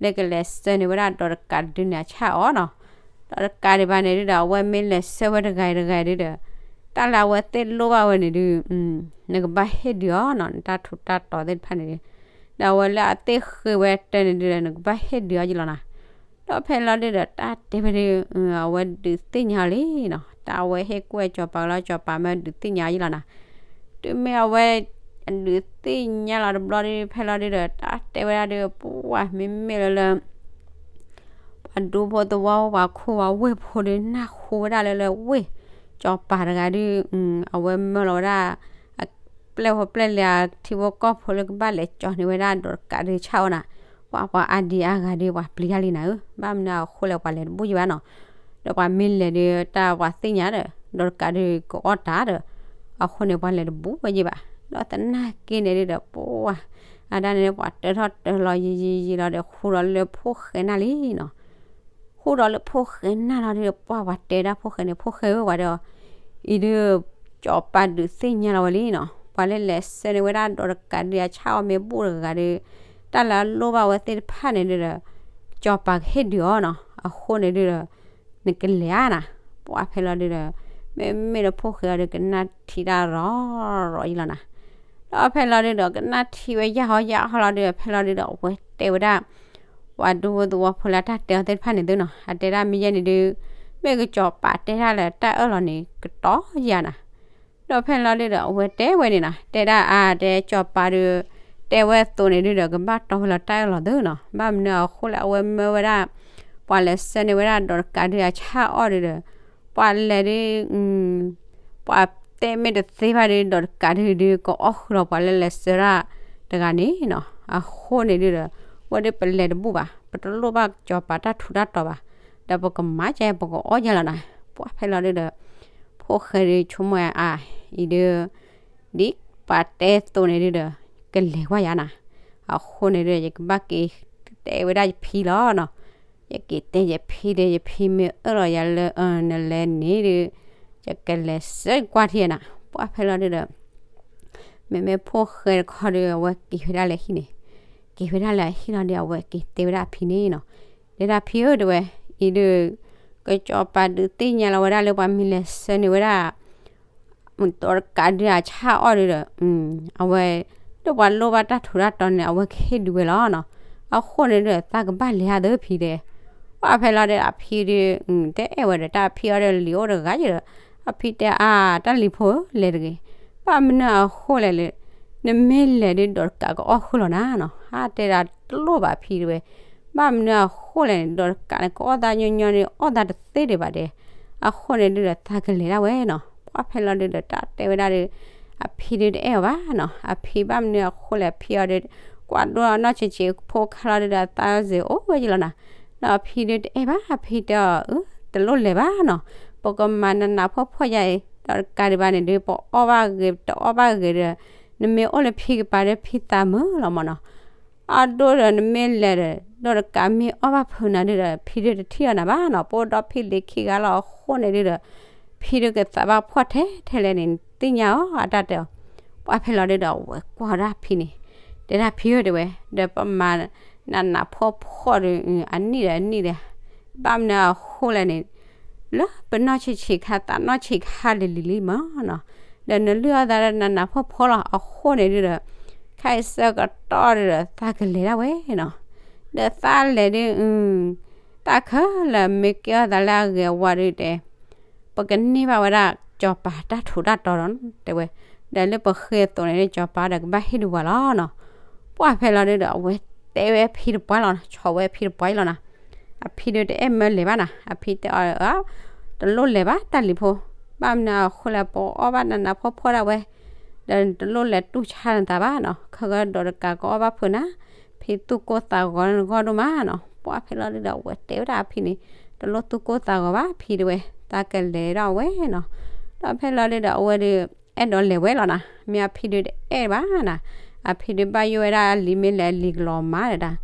လၢကလဲၤဆှၢန့ၢ်ဝဲဒၣ်ဒီးတကးတဒုန့ၣ် အဆၣ်အီၣ်နီၤ. ဒီးတကးဒံးဘၣ်န့ၣ်ဒုဒီး အဝဲမ့ၢ်လဲၤဆှၢဝဲတဂၤတဂၤဒုဒီး တၢ်လၢအဝဲသ့ၣ်လိၣ်ဘၣ်ဝဲန့ၣ်ဒု နကဘၣ်ဟ့ၣ်ဒုးအီၤနီၤ, နတၢ်ထူးတၢ်တီၤသ့ၣ်တဖၣ်န့ၣ်ဒု, ဒီးအဝဲလၢအသ့ၣ်ဃ့ဝဲတၢ်န့ၣ်ဒုဒီး နကဘၣ်ဟ့ၣ်ဒုးအီၤယလီၤနၤ. ဒီးဖဲလီၤဒုဒီး တၢ်တဲဝဲဒု အဝဲဒုးသ့ၣ်ညါအီၤလံနီၤ, တၢ်အဝဲဟ့ၣ်ကူၣ်ဝဲစီၤပၤလီၤ စီၤပၤမ့ၢ်ဒုးသ့ၣ်ညါအီၤယလီၤနၤ. တုၤမ့ၢ်အဝဲ အဒုးသ့ၣ်ညါလီၤတဘျီဒု ဖဲလီၤဒုဒီး တၢ်တဲဝဲဒၣ်ဒု ပှၢ်မ့မ့ၢ်လၢလၢ ပှၤဒူဖိသဝီဖိ ပှၤခိၣ်ပှၤဝ့ၢ်ဖိဒု နၢ်ဟူဝဲဒၣ်လၢလၢဝ့ၢ် စီၤပၤတဂၤဒု အဝဲမၢလီၤဝဲဒၣ် အပျဲၢ်ဖိပျဲၢ်လၢအထံဖိကီၢ်ဖိလၢကဘၣ်လဲၤကၠီၤန့ၢ်ဝဲဒၣ်ဒီးတကးဒုဆၣ်အီၣ်နၤ, ပှၤပှၤအါဒံအါဂၤဒု ပှၤပျံၤတၢ်လံနၤဧၢ, ဘၣ်မနုၤအဃိလဲၣ် ပှၤလဲၤတဘူၣ်ယံၤဘၣ်နီၤ. ဒီးပှၤမ့ၢ်လဲၤဒု တၢ်ပှၤသ့ၣ်ညါဒီး ဒီးတကးဒုကအီၣ်တၢ်ဒီး အဃိန့ၣ် ပှၤလဲၤတဘူၣ်ဝဲယံၤဘၣ်. ဒီးသနာ်က့န့ၣ်ဒုဒီး ပှၢ် အတၢ်န့ၣ် ပှၤတၢထီၣ်တၢလီၤယံၤယံၤယံၤလီၤဒီး ဃူဒီးလၢဖိၣ်ဃဲနၢ်လံနီၤ. ဃူဒီးလၢဖိၣ်ဃဲနၢ်လီၤဒု ပှၢ်ပှၤတဲဒၣ်ဖိၣ်ဃဲန့ၣ် ဖိၣ်ဃဲဧၢ ပှၤဒီး အံၤဒု စီၤပၤဒုးသ့ၣ်ညါလီၤဝဲလံနီၤ, ပှၤလၢလဲၤဆှၢန့ၢ်ဝဲဒၣ်ဒီးတကးဒုအဆၣ်အီၣ်မ့ၢ်ဘူၣ်တဂၤဒီး တၢ်လၢအလိၣ်ဘၣ်ဝဲသ့ၣ်တဖၣ်န့ၣ်ဒုဒီး စီၤပၤကဟ့ၣ်ဒုးအီၤနီၤ, အဃိန့ၣ်ဒုဒီး နကလဲၤဧါနၤ. ပှၢ်ဖဲလီၤဒုဒီး မ့မ့ၢ်လၢဖိၣ်ဃဲအီၤဒု ကနၣ်ထံတၢ်ရီၤရီၤယံၤလီၤနၤ. ဒီးဖဲလီၤဒုဒီး ကနၣ်ထံဝဲယၢ်ဟီယၢ်ဟီလီၤဒု ဖဲလီၤဒုဒီး အဝဲတဲဝဲဒၣ် ပှၤဒူဖိသဝီဖိလၢတၢ်တဲအီၤသ့ၣ်တဖၣ်န့ၣ်သုနီၤ, အတဲဒၣ်မ့ၢ်ယဲန့ၣ်ဒု မ့ၢ်ကစီၤပၤတဲတၢ်လၢတၢ်အၢၣ်လီၤန့ၣ် ကတီယၤနၤ. ဒီးဖဲလီၤဒုဒီး အဝဲတဲဝဲန့ၣ်နီၤ, တဲဒၣ်အါ တဲစီၤပၤဒု တဲဝဲအသိးန့ၣ်ဒုဒီး ကဘၣ်တီဝဲလီၤတၢ်အၢၣ်လီၤသုနီၤ, ဘၣ်မနုၤအဃိလၢအဝဲမၢဝဲဒၣ် ပှၤလဲၤဆှၢန့ၢ်ဝဲဒၣ်ဒီးတကးဒုအဆၣ်အီၣ်ဒုဒီး ပှၤလဲၤဒု ပှၤတဲမ့ၢ်တသ့ဘၣ်ဒု ဒီးတကးဒုဒု ကအီၣ်ဃုာ်လီၤပှၤလၢလဲၤဆှၢဒၣ်တဂၤန့ၣ်နီၤ, အဃိန့ၣ်ဒုဒီး ဝဲဒုပလဲၤတဘူၣ်ဘၣ်, ပတလိၣ်ဘၣ်စီၤပၤတၢ်ထူးတၢ်တီၤဘၣ်, ဒီးပကမၤကဲ ပကအီၣ်ယဲလီၤနၤ. ပှၢ်ဖဲလီၤဒုဒီး ဖိၣ်ဃဲဒုဆိကမိၣ်အါ အံၤဒု ဒ်ပှၤတဲသိးန့ၣ်ဒုဒီး ကလဲၤကွၢ်ယၤနၤ, အဃိန့ၣ်ဒု ယကဘၣ်က့ၤတဲဝဲဒၣ်ယဖံလီၤနီၤ. ယက့ၤတဲယဖံဒီး ယဖံမ့ၢ်အၢၣ်လီၤယၤလၢ နလဲၤန့ၣ်ဒု ယကလဲၤဆှၢကွၢ်ထံနၤ. ပှၢ်ဖဲလီၤဒုဒီး မ့မ့ၢ်ဖိၣ်ဃဲတခီဒု အဝဲက့ၤဝဲဒၣ်လၢဟံၣ်န့ၣ်, က့ၤဝဲဒၣ်လၢဟံၣ်လီၤဒု အဝဲက့ၤတဲဝဲဒၣ်အဖံန့ၣ်နီၤ, တဲဒၣ်ဖံဧၢ တဲဝဲ, အံၤဒု ကစီၤပၤဒုးသ့ၣ်ညါလီၤဝဲဒၣ်လၢပှၤမ့ၢ်လဲၤဆှၢန့ၢ်ဝဲဒၣ် ဒီးတကးဒုအဆၣ်အီၣ်ဒုဒီး အဝဲ ဒီးပှၤလိၣ်ဘၣ်တၢ်ထူးတၢ်တီၤန့ၣ် အဝဲကဟ့ၣ်ဒုးဝဲလီၤနီၤ. အဃိန့ၣ်ဒု သးကဘၣ်လဲၤဧါသၢဖံတဲ. ပှၢ်ဖဲလီၤဒု အဖံဒု တအဲၣ်ဝဲဒီးတၢ်ဖံအီၤဒီး လံာ်အိၣ်တဂၤယဒီး အဖံတဲအါ တၢ်လံၤဖိဧၢ လဲၤတဂ့ၤ, ဘၣ်မနုၤအဃိလဲၣ်, နမ့ၢ်လဲၤဒုးဒီးတကးကအီၣ်ဃုာ်လီၤနၤနီၤ, ဟးတဲဒၣ်တလိၣ်ဘၣ်ဖံတဲဝဲ, ဘၣ်မနုၤအဃိလဲၣ်န့ၣ် ဒီးတကးန့ၣ် ကအီၣ်သးညီညီန့ၣ် အီၣ်သးတသ့ဒံးဘၣ်ဒဲး, အဃိန့ၣ်ဒုးဒီးသးကလဲၤဒၣ်ဝဲနီၤ, ပှၢ်ဖဲလီၤဒုးဒီးတၢ်တဲဝဲဒၣ်ဒီး အဖံဒုးတအဲၣ်အီၤဘၣ်နီၤ, အဖံဘၣ်မနုၤအဃိလဲၣ် အဖံအီၤဒီး ကွၢ်ဒိၣ်နီၢ်ဆံးဆံးဖိခါလီၤဒုးဒီး အသးစ့ၤအိၣ်ဝဲယလီၤနၤ, ဒီးအဖံဒုးတအဲၣ်ဘၣ်, အဖံတဲအီၤ အၢ တလိၣ်လဲၤဘၣ်နီၤ, ပကမၤနးနးဖှီၣ်ဖှီၣ်ယါအံၤ, ဒီးတကးဒံးဘၣ်န့ၣ်ဒုး ပအီၣ်ဘၣ်ဂ့ၤ တအီၣ်ဘၣ်ဂ့ၤဒီး နမ့ၢ်အိၣ်လၢဖံကပၤဒီးဖံသးမုာ်လီၤမၢ်နီၤ, အဒိဒီးနမ့ၢ်လဲၤဒီး ဒီးတကးမ့ၢ်အီၣ်ဘၣ်ဖုးနၤဒုးဒီး ဖံဒုးတထံၣ်အီၤနၤဘၣ်နီၤ, ပအိၣ်ဒီးဖံလ့ၤခံဂၤလီၤအဃိန့ၣ်ဒုးဒီး ဖံဒုးကသးဘၣ်ဖှီၣ်ထဲထဲလဲၣ်န့ၣ် သ့ၣ်ညါအီၤ အတၢ်တဲအီၤ, ပှၢ်ဖဲလီၤဒုးဒီး အဝဲကွၢ်ဝဲဒၣ်ဖံန့ၣ်, တဲဒၣ်ဖံဧၢတဲဝဲ, ဒီးပမၤနးနးဖှီၣ်ဖှီၣ်ဒီး အနံၣ်ဒီးအနံၣ်ဒီး ဘၣ်မနုၤအဃိလဲၣ်န့ၣ် လၢပနီၢ်ဆံးဆံးခါ သးနီၢ်ဆံးခါလံၤလံၤလံမၢ်နီၤ, ဒီးနလုၢ်အီၣ်သးဒီးနးနးဖှီၣ်ဖှီၣ်လီၤအဃိန့ၣ်ဒုးဒီး ခဲအံၤဆၢကတီၢ်ဒုးဒီး သးကလဲၤဒၣ်ဝဲနီၤ, ဒီးသးလဲၤဒုး တၢ်ခဲလၢာ်မ့ၢ်ကဲထီၣ်သးလၢအဂ့ၤအဝါဒုးတဲ ပကန့ၢ်ဘၣ်ဝဲဒၣ် ကစီၤပၤတၢ်ထူးတၢ်တီၤဒီး တဲဝဲ, ဒီးလၢပဃ့အသိးန့ၣ် ကစီၤပၤဒီးကဘၣ်ဟ့ၣ်ဒုးပှၤလီၤနီၤ, ပှၢ်ဖဲလီၤဒုးဒီး အဝဲတဲဝဲအဖံတပှၢ်လီၤနီၤ, ဆီၣ်ဝဲအဖံတပှၢ်လီၤနီၤ, အဖံဒုးတအဲၣ်မၢလဲၤဘၣ်နီၤ, အဖံတဲအီၤ တလိၣ်လဲၤဘၣ်တၢ်လံၤဖိ, ဘၣ်မနုၤအဃိလဲၣ် ပအီၣ်ဘၣ်နးနးဖှီၣ်ဖှီၣ်ဒၣ်ဝဲ, ဒီးတလိၣ်လဲၤတူၢ်ဆါနသးဘၣ်နီၤ, ခဲကဒီးတကးကအီၣ်ဘၣ်ဖုးနၤ, ဖံသူၣ်ကိၢ်သးဂီၤနဂီၢ်ဒိၣ်မးနီၤ, ပှၢ်ဖဲလီၤဒုးဒီး အဝဲတဲဝဲဒၣ်အဖံန့ၣ်, တလိၣ်သူၣ်ကိၢ်သးဂီၤဘၣ်ဖံတဲဝဲ, သးကလဲၤဒၣ်ဝဲနီၤ, ဒီးဖဲလီၤဒုးဒီး အဝဲဒုး အဲၣ်ဒိးလဲၤဝဲလီၤနၤ, မ့ၢ်အဖံဒုးတအဲၣ်ဘၣ်နၤ, အဖံဒုးဘၣ်ယိၣ်ဝဲဒၣ်အလံၤမ့ၢ်လဲၤအလံၤကလီၤမးဒၣ်, ဒီးဒီး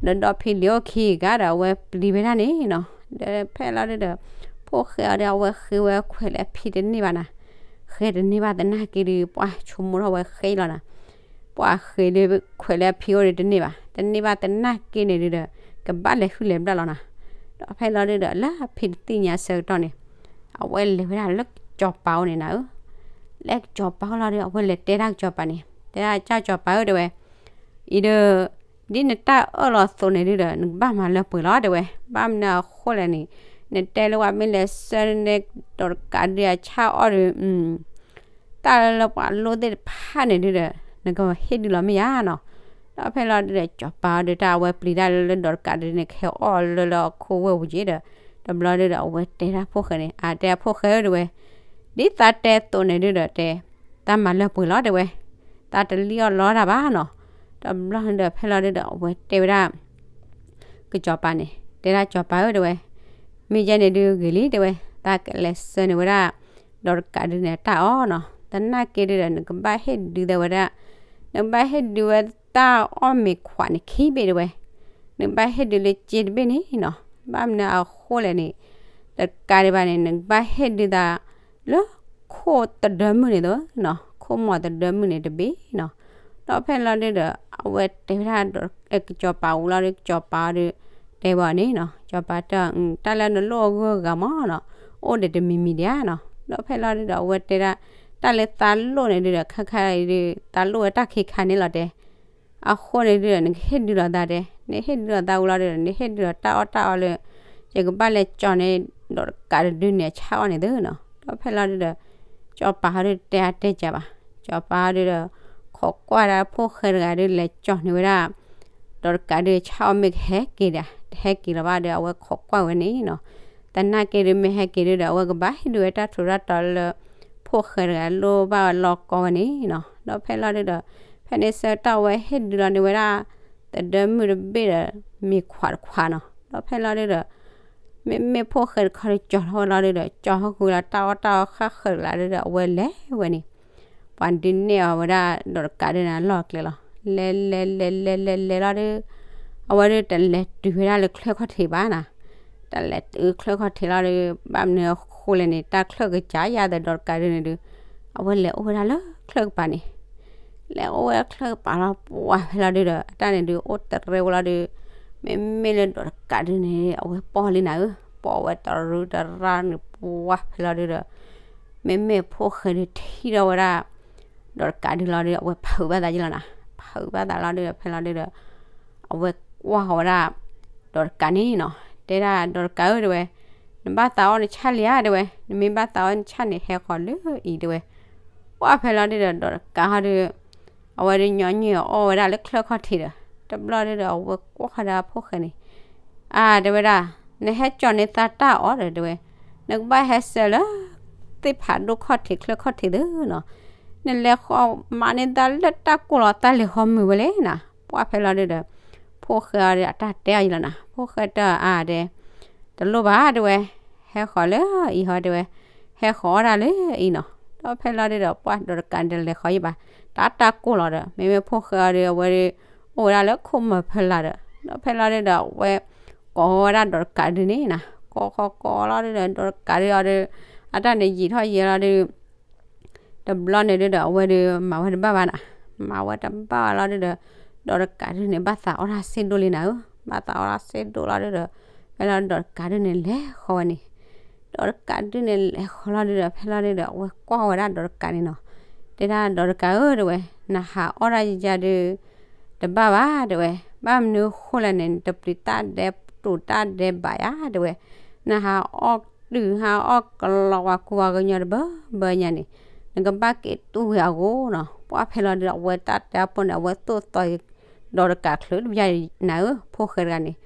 ဖံလံၤအိၣ်ခံဂၤဒီး အဝဲပျံၤဝဲဒၣ်န့ၣ်နီၤ, ဒီးဖဲလီၤဒုးဒီး ဖိၣ်ဃဲအီၤဒီး အဝဲဃ့ဝဲခွဲးလၢအဖံတန့ၢ်ဘၣ်နၤ, ဃ့တန့ၢ်ဘၣ်သနာ်က့ဒုး ပှၢ်ဆိကမိၣ်ထီၣ်ဝဲဃ့လီၤနၤ, ပှၢ်ဃ့ဒုးခွဲးလၢအဖံအိၣ်ဒီးတန့ၢ်ဘၣ်, တန့ၢ်ဘၣ်သနာ်က့န့ၣ်ဒုးဒီး ကဘၣ်လဲၤဟုၣ်လဲၤဘျၣ်လီၤနၤ, ဒီးဖဲလီၤဒုးဒီး လၢအဖံတသ့ၣ်ညါဆၢကတီၢ်န့ၣ် အဝဲလဲၤဝဲဒၣ်လၢကစီၤပၤအိၣ်န့ၣ်နၤဧၢ, လၢကစီၤပၤအိၣ်လီၤဒီး အဝဲလဲၤတဲဒၣ်ကစီၤပၤန့ၣ်, တဲဒၣ်ကစီၤပၤဧၢတဲဝဲ, အံၤဒီး ဒ်နတၢ်အၢၣ်လီၤအသိးန့ၣ်ဒုးဒီး နကဘၣ်မၤလၢပှဲၤလီၤတဲဝဲ, ဘၣ်မနုၤအဃိလဲၣ်န့ၣ်, နတဲလၢပှၤမ့ၢ်လဲၤဆှၢန့ၢ် ဒီးတကးဒုးအဆၣ်အီၣ်ဒီး တၢ်လၢလၢပှၤလိၣ်သ့ၣ်တဖၣ်န့ၣ်ဒုးဒီး နကဟ့ၣ်ဒုးလီၤမ့ၢ်ယါနီၤ, ဒီးဖဲလီၤဒုးဒီး ကစီၤပၤအီၤဒီး တၢ်အဝဲပျံၤတၢ်လၢလၢဒီးတကးဒုးန့ၣ် ကဟဲအီၣ်လၢလၢအခိၣ်ဝဲၢ်ပူၤက့ဒီး, တဘျီဒုးဒီး အဝဲတဲဒၣ်ဖိၣ်ဃဲန့ၣ်, အတဲဖိၣ်ဃဲဧၢတဲဝဲ, ဒ်သးတဲအသိးန့ၣ်ဒုးဒီးတဲ, သးမၤလၢပှဲၤလီၤတဲဝဲ, သးတလံၣ်အီၣ်လီတၢ်ဘၣ်နီၤ, တဘျီဒုးဒီး ဖဲလီၤဒုးဒီး အဝဲတဲဝဲဒၣ် ကစီၤပၤန့ၣ်, တဲဒၣ်ကစီၤပၤဧၢတဲဝဲ, မ့ၢ်ယဲန့ၣ်ဒုးဂ့ၤလံတဲဝဲ, သးကလဲၤဆှၢန့ၢ်ဝဲဒၣ် ဒီးတကးဒုးန့ၣ် တၢ်အီၣ်နီၤ, သနာ်က့ဒုးဒီး နကဘၣ်ဟ့ၣ်ဒုးသးဝဲဒၣ်, နကဘၣ်ဟ့ၣ်ဒုးဝဲတၢ်အီၣ်မ့ၤခွးန့ၣ်ခံဘ့ၣ်တဲဝဲ, နကဘၣ်ဟ့ၣ်ဒုးလၢစ့တဘ့ၣ်န့ၣ်နီၤ, ဘၣ်မနုၤအဃိလဲၣ်န့ၣ်, တကးဒံးဘၣ်န့ၣ် နကဘၣ်ဟ့ၣ်ဒုးသး လၢခိၣ်တဒၢမုၢ်န့ၣ်သိးနီၤ, ခိၣ်မီၤတဒၢမုၢ်န့ၣ်တဘ့ၣ်နီၤ, ဒီးဖဲလီၤဒုးဒီး အဝဲတဲဝဲဒၣ် ကစီၤပၤဝံၤလီၤဒီး ကစီၤပၤအီၤဒီး တဲဝဲအီၤန့ၣ်နီၤ, ကစီၤပၤတဲအီၤ တၢ်လၢနလိၣ်အဂုၤအဂၤမးနီၤ, အိၣ်ဒီးတမံၤမံၤဒံးဧါနီၤ, ဒီးဖဲလီၤဒုးဒီး အဝဲတဲဒၣ် တၢ်လၢသးလိၣ်န့ၣ်ဒုးဒီး ခါခါအံၤဒုး သးလိၣ်ဝဲတၢ်ခံခါန့ၣ်လီၤတဲ အဃိန့ၣ်ဒုးဒီး နကဟ့ၣ်ဒုးလိာ်သးတဲ, နဟ့ၣ်ဒုးလိာ်သးဝံၤလီၤဒီး နဟ့ၣ်ဒုးဒီးတၢ်အီၣ်တၢ်အီလၢ ယကဘၣ်လဲၤကၠီၤန့ၢ် ဒီးတကးဒုးန့ၣ် အဆၣ်အီၣ်န့ၣ်သုနီၤ, ဒီးဖဲလီၤဒုးဒီး ကစီၤပၤဟီဒုးတဲအါတဲကးဘၣ်, ကစီၤပၤဟီဒုးဒီး ခိးကွၢ်ဒၣ်ဖိၣ်ဃဲတဂၤဒုးလဲၤကၠီၤန့ၢ်ဝဲဒၣ် ဒီးတကးဒုးဆၣ်အီၣ်မ့ၢ်ကဟဲက့ၤဒၣ် တဟဲက့ၤလီၤဘၣ်ဒီး အဝဲခိးကွၢ်ဝဲန့ၣ်နီၤ, သနာ်က့ဒုးမ့ၢ်ဟဲက့ၤဒုးဒီး အဝဲကဘၣ်ဟ့ၣ်ဒုးဝဲတၢ်ထူးတၢ်တီၤလၢ ဖိၣ်ဃဲတဂၤလိၣ်ဘၣ်ဝဲလီၢ်ကီဝဲန့ၣ်နီၤ, ဒီးဖဲလီၤဒုးဒီး ဖဲန့ၣ်ဆၢကတီၢ်အဝဲဟ့ၣ်ဒုးလီၤန့ၢ်ဝဲဒၣ် တဒၢမုၢ်တဘ့ၣ်ဒီး မ့ၤခွးတခွးနီၤ, ဒီးဖဲလီၤဒုးဒီး မ့မ့ၢ်ဖိၣ်ဃဲတခီဒုးကၠီၤထီၣ်ဝဲလီၤဒုးဒီး ကၠီၤဟီၣ်ဃုာ်လီၤတၢ်အီၣ်တၢ်အီဃၣ်ဃၢၤတဂၤဒုးဒီး အဝဲလဲၤဝဲန့ၣ် ပှၤဒုးနဲၣ်အီၤဝဲဒၣ် ဒီးတကးဒုးန့ၣ် အလီၢ်အကျဲလီၤ, လဲၤလဲၤလဲၤလဲၤလဲၤလဲၤလီၤဒုး အဝဲဒုးတလဲၤတုၤဝဲဒၣ်လၢချၢခီၣ်ထံးဘၣ်နီၤ, တလဲၤတုၤချၢခီၣ်ထံးလီၤဒုး ဘၣ်မနုၤအဃိလဲၣ်န့ၣ် တၢ်ချၢၣ်ကစၢ်ယၤသးဒီးတကးဒုးန့ၣ်ဒုး အဝဲလဲၤအိၣ်ဝဲဒၣ်လၢချၢၣ်ကပၤန့ၣ် လဲၤအိၣ်ဝဲချၢၣ်ကပၤလီၤ ပှၢ်ဖဲလီၤဒုးဒီး အတၢ်န့ၣ်ဒုး အိၣ်တရံးဝဲလီၤဒုး မ့မ့ၢ်လၢဒီးတကးဒုးန့ၣ် အဝဲပိာ်လံနၤဧၢ, ပိာ်ဝဲတရံးတရါန့ၣ် ပှၢ်ဖဲလီၤဒုးဒီး မ့မ့ၢ်ဖိၣ်ဃဲဒုးထံၣ်ထီၣ်ဝဲဒၣ် ဒီးတကးဒုးလီၤဒုး အဝဲဖုးဘၣ်သးယလီၤနၤ, ဖုးဘၣ်သးလီၤဒုးဒီး ဖဲလီၤဒုးဒီး အဝဲကွၢ်ဃီၤဝဲဒၣ် ဒီးတကးန့ၣ်နီၤ, တဲဒၣ်ဒီးတကးဧၢတဲဝဲ, နဘၣ်သးအီၣ်နဆၣ်လံဧါ တဲဝဲ, နမ့ၢ်ဘၣ်သးအီၣ်နဆၣ်န့ၣ် ဟဲဃီၤလၢအံၤ တဲဝဲ. ပှၢ်ဖဲလီၤဒုဒီး ဒီးတကးဟီဒီး အဝဲဒုးညီနုၢ်အီၣ်ဝဲဒၣ်လၢချၢခီၣ်ထံးဒီး တဘျီဒုဒီး အဝဲကွၢ်ဃီၤဒီးဖိၣ်ဃဲန့ၣ်, အါ တဲဝဲဒၣ်, နဟဲကၠီၤန့ၢ်သးတၢ်အီၣ်ဒီး တဲဝဲ, နကဘၣ်ဟဲစၢၤလၢ သ့ၣ်ဖးဒိၣ်ခီၣ်ထံးချၢခီၣ်ထံးသ့နီၤ, နလဲၤဃီၤမၤန့ၢ်သးလၢတၢ်ကိၢ်လီၤ တၢ်လဲၤဃီၤမုာ်ဝဲလဲၣ်နီၤ. ပှၢ်ဖဲလီၤဒုဒီး ဖိၣ်ဃဲအီၤဒီး အတၢ်တဲအီၤယံၤလီၤနီၤ, ဖိၣ်ဃဲတဲအီၤ အါ တဲ တလိၣ်ဘၣ် တဲဝဲ, ဟဲဃီၤလၢအံၤဟီ တဲဝဲ, ဟဲဃီၤအီၣ်ဒၣ်လၢအံၤနီၤ. ဒီးဖဲလီၤဒုဒီး ပှၢ်ဒီးတကးန့ၣ် တလဲၤဃီၤယံၤဘၣ်, တၢ်တၢ်ကိၢ်လီၤဒီး မ့မ့ၢ်ဖိၣ်ဃဲအီၤဒီး အဝဲဒုး အိၣ်ဝဲဒၣ်လၢခိၣ်မၢၤဖၢလာ်ဒီး ဒီးဖဲလီၤဒုဒီး အဝဲကိးဝဲဒၣ်ဒီးတကးဒုန့ၣ်နီၤ, ကိးဃီၤကိးလီၤဒုဒီး ဒီးတကးဒုအီၤဒီး အတၢ်န့ၣ်ယံာ်ထီၣ်ယဲလီၤဒု တဘျီန့ၣ်ဒုဒီး အဝဲဒုးမၤဝဲတဘၣ်ဘၣ်နီၤ, မၤဝဲတဘၣ်ဘၣ်လီၤဒုဒီး ဒီးတကးဒုန့ၣ် ဘၣ်သးအီၣ်တၢ်စ့ဒိၣ်လံနၤဧၢ, ဘၣ်သးအီၣ်တၢ်စ့ဒိၣ်လီၤဒုဒီး ဖဲလီၤဒီးတကးဒုန့ၣ် လဲၤဃီၤဝဲန့ၣ်, ဒီးတကးဒုန့ၣ် လဲၤဃီၤလီၤဒုဒီး ဖဲလီၤဒုဒီး အဝဲကွၢ်ဝဲဒၣ်ဒီးတကးန့ၣ်နီၤ, တဲဒၣ်ဒီးတကးဧၢ တဲဝဲ, နဟးအီၣ်ဒၣ်ယၤဒု တဘၣ်ဘၣ် တဲဝဲ, ဘၣ်မနုၤအဃိလဲၣ်န့ၣ် နတပျံၤတၢ်ဒဲးတူးတၢ်ဒဲးဘးယၤ တဲဝဲ, နဟးအီၣ်တုၤဟးအီၣ်ကလီၤဝဲကူဝဲကညီတဘၢဘၢညါန့ၣ် နကဘၣ်က့ၤတူၢ်ဝဲအဂီၢ်နီၤ. ပှၢ်ဖဲလီၤဒုဒီး အဝဲတၢ်တဲအပူၤန့ၣ် အဝဲသိၣ်သီ ဒီးတကးချုးတဘျီနၤဧၢ, ဖိၣ်ဃဲတဂၤန့ၣ်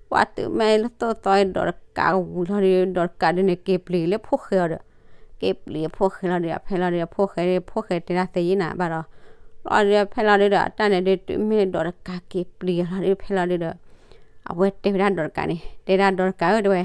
ပှၢ်တုၤမ့ၢ်လၢသိၣ်သီဒီးတကးဝံၤလီၤဒု ဒီးတကးဒုန့ၣ် က့ၤပျံၤလၢဖိၣ်ဃဲအီၤဒီး က့ၤပျံၤအဖိၣ်ဃဲလီၤဒီး ဖဲလီၤဒုဒီး ဖိၣ်ဃဲ ဖိၣ်ဃဲတဲဒၣ်သ့ယံၤနၤဘၣ်ဒီး လီၤဒုဒီး ဖဲလီၤဒုဒီး အတၢ်န့ၣ်ဒု တုၤမ့ၢ်ဒီးတကးက့ၤပျံၤလီၤဒု ဖဲလီၤဒုဒီး အဝဲတဲဝဲဒၣ်ဒီးတကးန့ၣ် တဲဒၣ်ဒီးတကးဧၢ တဲဝဲ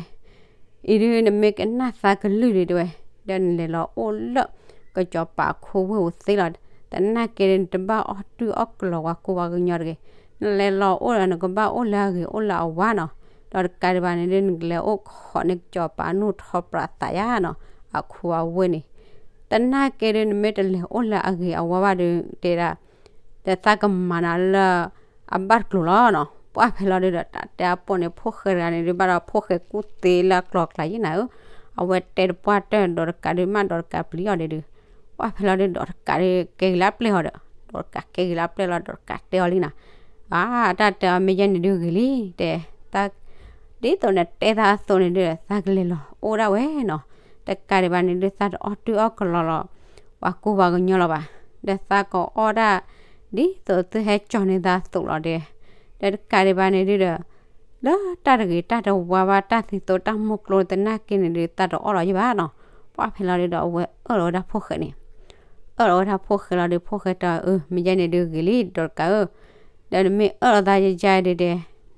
အံၤဒု နမ့ၢ်ကနၣ်သးကလုၢ်ဒု တဲဝဲ, ဒီးနလဲၤလီၤအိၣ်လၢ ကစီၤပၤအခိဝ့ၢ်ဧိၤသ့လီၤ. သနာ်က့ဒု နတဘၣ်အီၣ်တုၤအီၣ်ကလီၤဝဲကူဝဲကညီတဂ့ၤ. နလဲၤလီၤအိၣ်ဒီး နကဘၣ်အိၣ်လၢအဂ့ၤအိၣ်လၢအဝါနီၤ. ဒီးတကးဒံးဘၣ်န့ၣ်ဒု နကလဲၤအိၣ်ခိးန့ၢ်ကစီၤပၤနူၢ်ထီၣ်ပြးသးယါနီၤ, အခိအဝ့ၢ်န့ၣ်. သနာ်က့ဒု နမ့ၢ်တလဲၤအိၣ်လၢအဂ့ၤအဝါဘၣ်ဒု တဲဒၣ် ဒီးသးကမၤနၤလၢအဘၣ်တကျိၤလီၤနီၤ. ပှၢ်ဖဲလီၤဒုဒီး တၢ်တဲအပူၤန့ၣ် ဖိၣ်ဃဲတဂၤန့ၣ်ဒု ဘၣ်ဒီးဖိၣ်ဃဲကူၣ်သ့လၢအကျိၤအကျဲယံၤနၤဧၢ, အဝဲတဲတပှၢ်တၢၢ်ဒီးတကးဒု မ့ၢ်ဒီးတကးပျံၤအီၤဒုဒု ပှၢ်ဖဲလီၤဒု ဒီးတကးဒု ကဲဂ့ၤလၢအပျဲၢ်အီၤဒီး ဒီးတကးကဲဂ့ၤလၢအပျဲၢ်လီၤ ဒီးတကးတဲအီၤလံနီၤ. အါ တၢ်တဲအီၤမ့ၢ်ယဲန့ၣ်ဒုဂ့ၤလံ တဲ ဒ်သိးနတဲသးအသိးန့ၣ်ဒု သးကလဲၤလီၤအိၣ်ဒၣ်ဝဲနီၤ. တကးဒံးဘၣ်န့ၣ်ဒု သးတအီၣ်တုၤအီၣ်ကလီၤလီၤ ပှၤကူပှၤကညီလီၤဘၣ်. ဒီးသးကအီၣ်ဒၣ် ဒ်သိးသုဟဲကၠီၤန့ၢ်သးအသိးလီၤဒဲ. ဒီးတကးဒံးဘၣ်န့ၣ်ဒုဒီး လၢတၢ်တဂ့ၤတၢ်တဝါဘၣ် တၢ်သံသိတၢ်မိၢ်ကျိသနာ်က့န့ၣ်ဒု သးတအီၣ်လီၤယံၤဘၣ်နီၤ. ပှၢ်ဖဲလီၤဒုဒီး အဝဲအၢၣ်လီၤဝဲဒၣ်ဖိၣ်ဃဲန့ၣ် အၢၣ်လီၤဝဲဒၣ်ဖိၣ်ဃဲလီၤဒု ဖိၣ်ဃဲတဲအီၤ အၢ မ့ၢ်ယဲန့ၣ်ဒုဂ့ၤလံ ဒီးတကးဧၢ, ဒီးနမ့ၢ်အၢၣ်လီၤသးယယါဒုဒဲ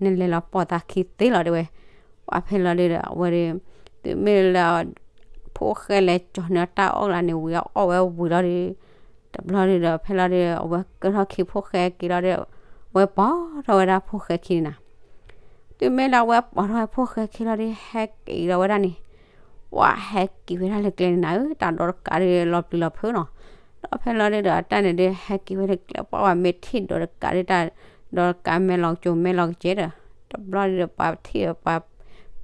နလဲၤလီၤပိာ်သးခံသ့လီၤတဲဝဲ. ပှၢ်ဖဲလီၤဒုဒီး အဝဲဒု တုၤမ့ၢ်လၢ ဖိၣ်ဃဲလဲၤကၠီၤန့ၢ်တၢ်အီၣ်လၢန့ၣ်ဝံၤ အီၣ်ဝဲဝံၤလီၤဒု တဘျီဒုဒီး ဖဲလီၤဒု အဝဲကၢထီၣ်ခံဖိၣ်ဃဲက့ၤလီၤဒီး အဝဲပိာ်ထီၣ်ဝဲဒၣ်ဖိၣ်ဃဲခံန့ၣ်နီၤ. တုၤမ့ၢ်လၢအဝဲပိာ်ထီၣ်ဝဲဖိၣ်ဃဲခံလီၤဒု ဟဲက့ၤလီၤဝဲဒၣ်န့ၣ် ပှၢ်ဟဲက့ၤဝဲဒၣ်လၢကျဲန့ၣ်နၤဧၢ, တၢ်ဒီးတကးဒုလီၤပျံၤလီၤဖုးနီၤ. ဒီးဖဲလီၤဒုဒီး အတၢ်န့ၣ်ဒု ဟဲက့ၤဝဲလၢကျဲ ပှၢ်ဝဲမ့ၢ်ထံၣ်ဒီးတကးဒုတၢ် ဒီးတကးမဲာ်လီၤကစိၤမဲာ်လီၤကစဲးဒီး တဘျီဒုဒီး ပှၢ်ထံၣ်ဒီးပှၤ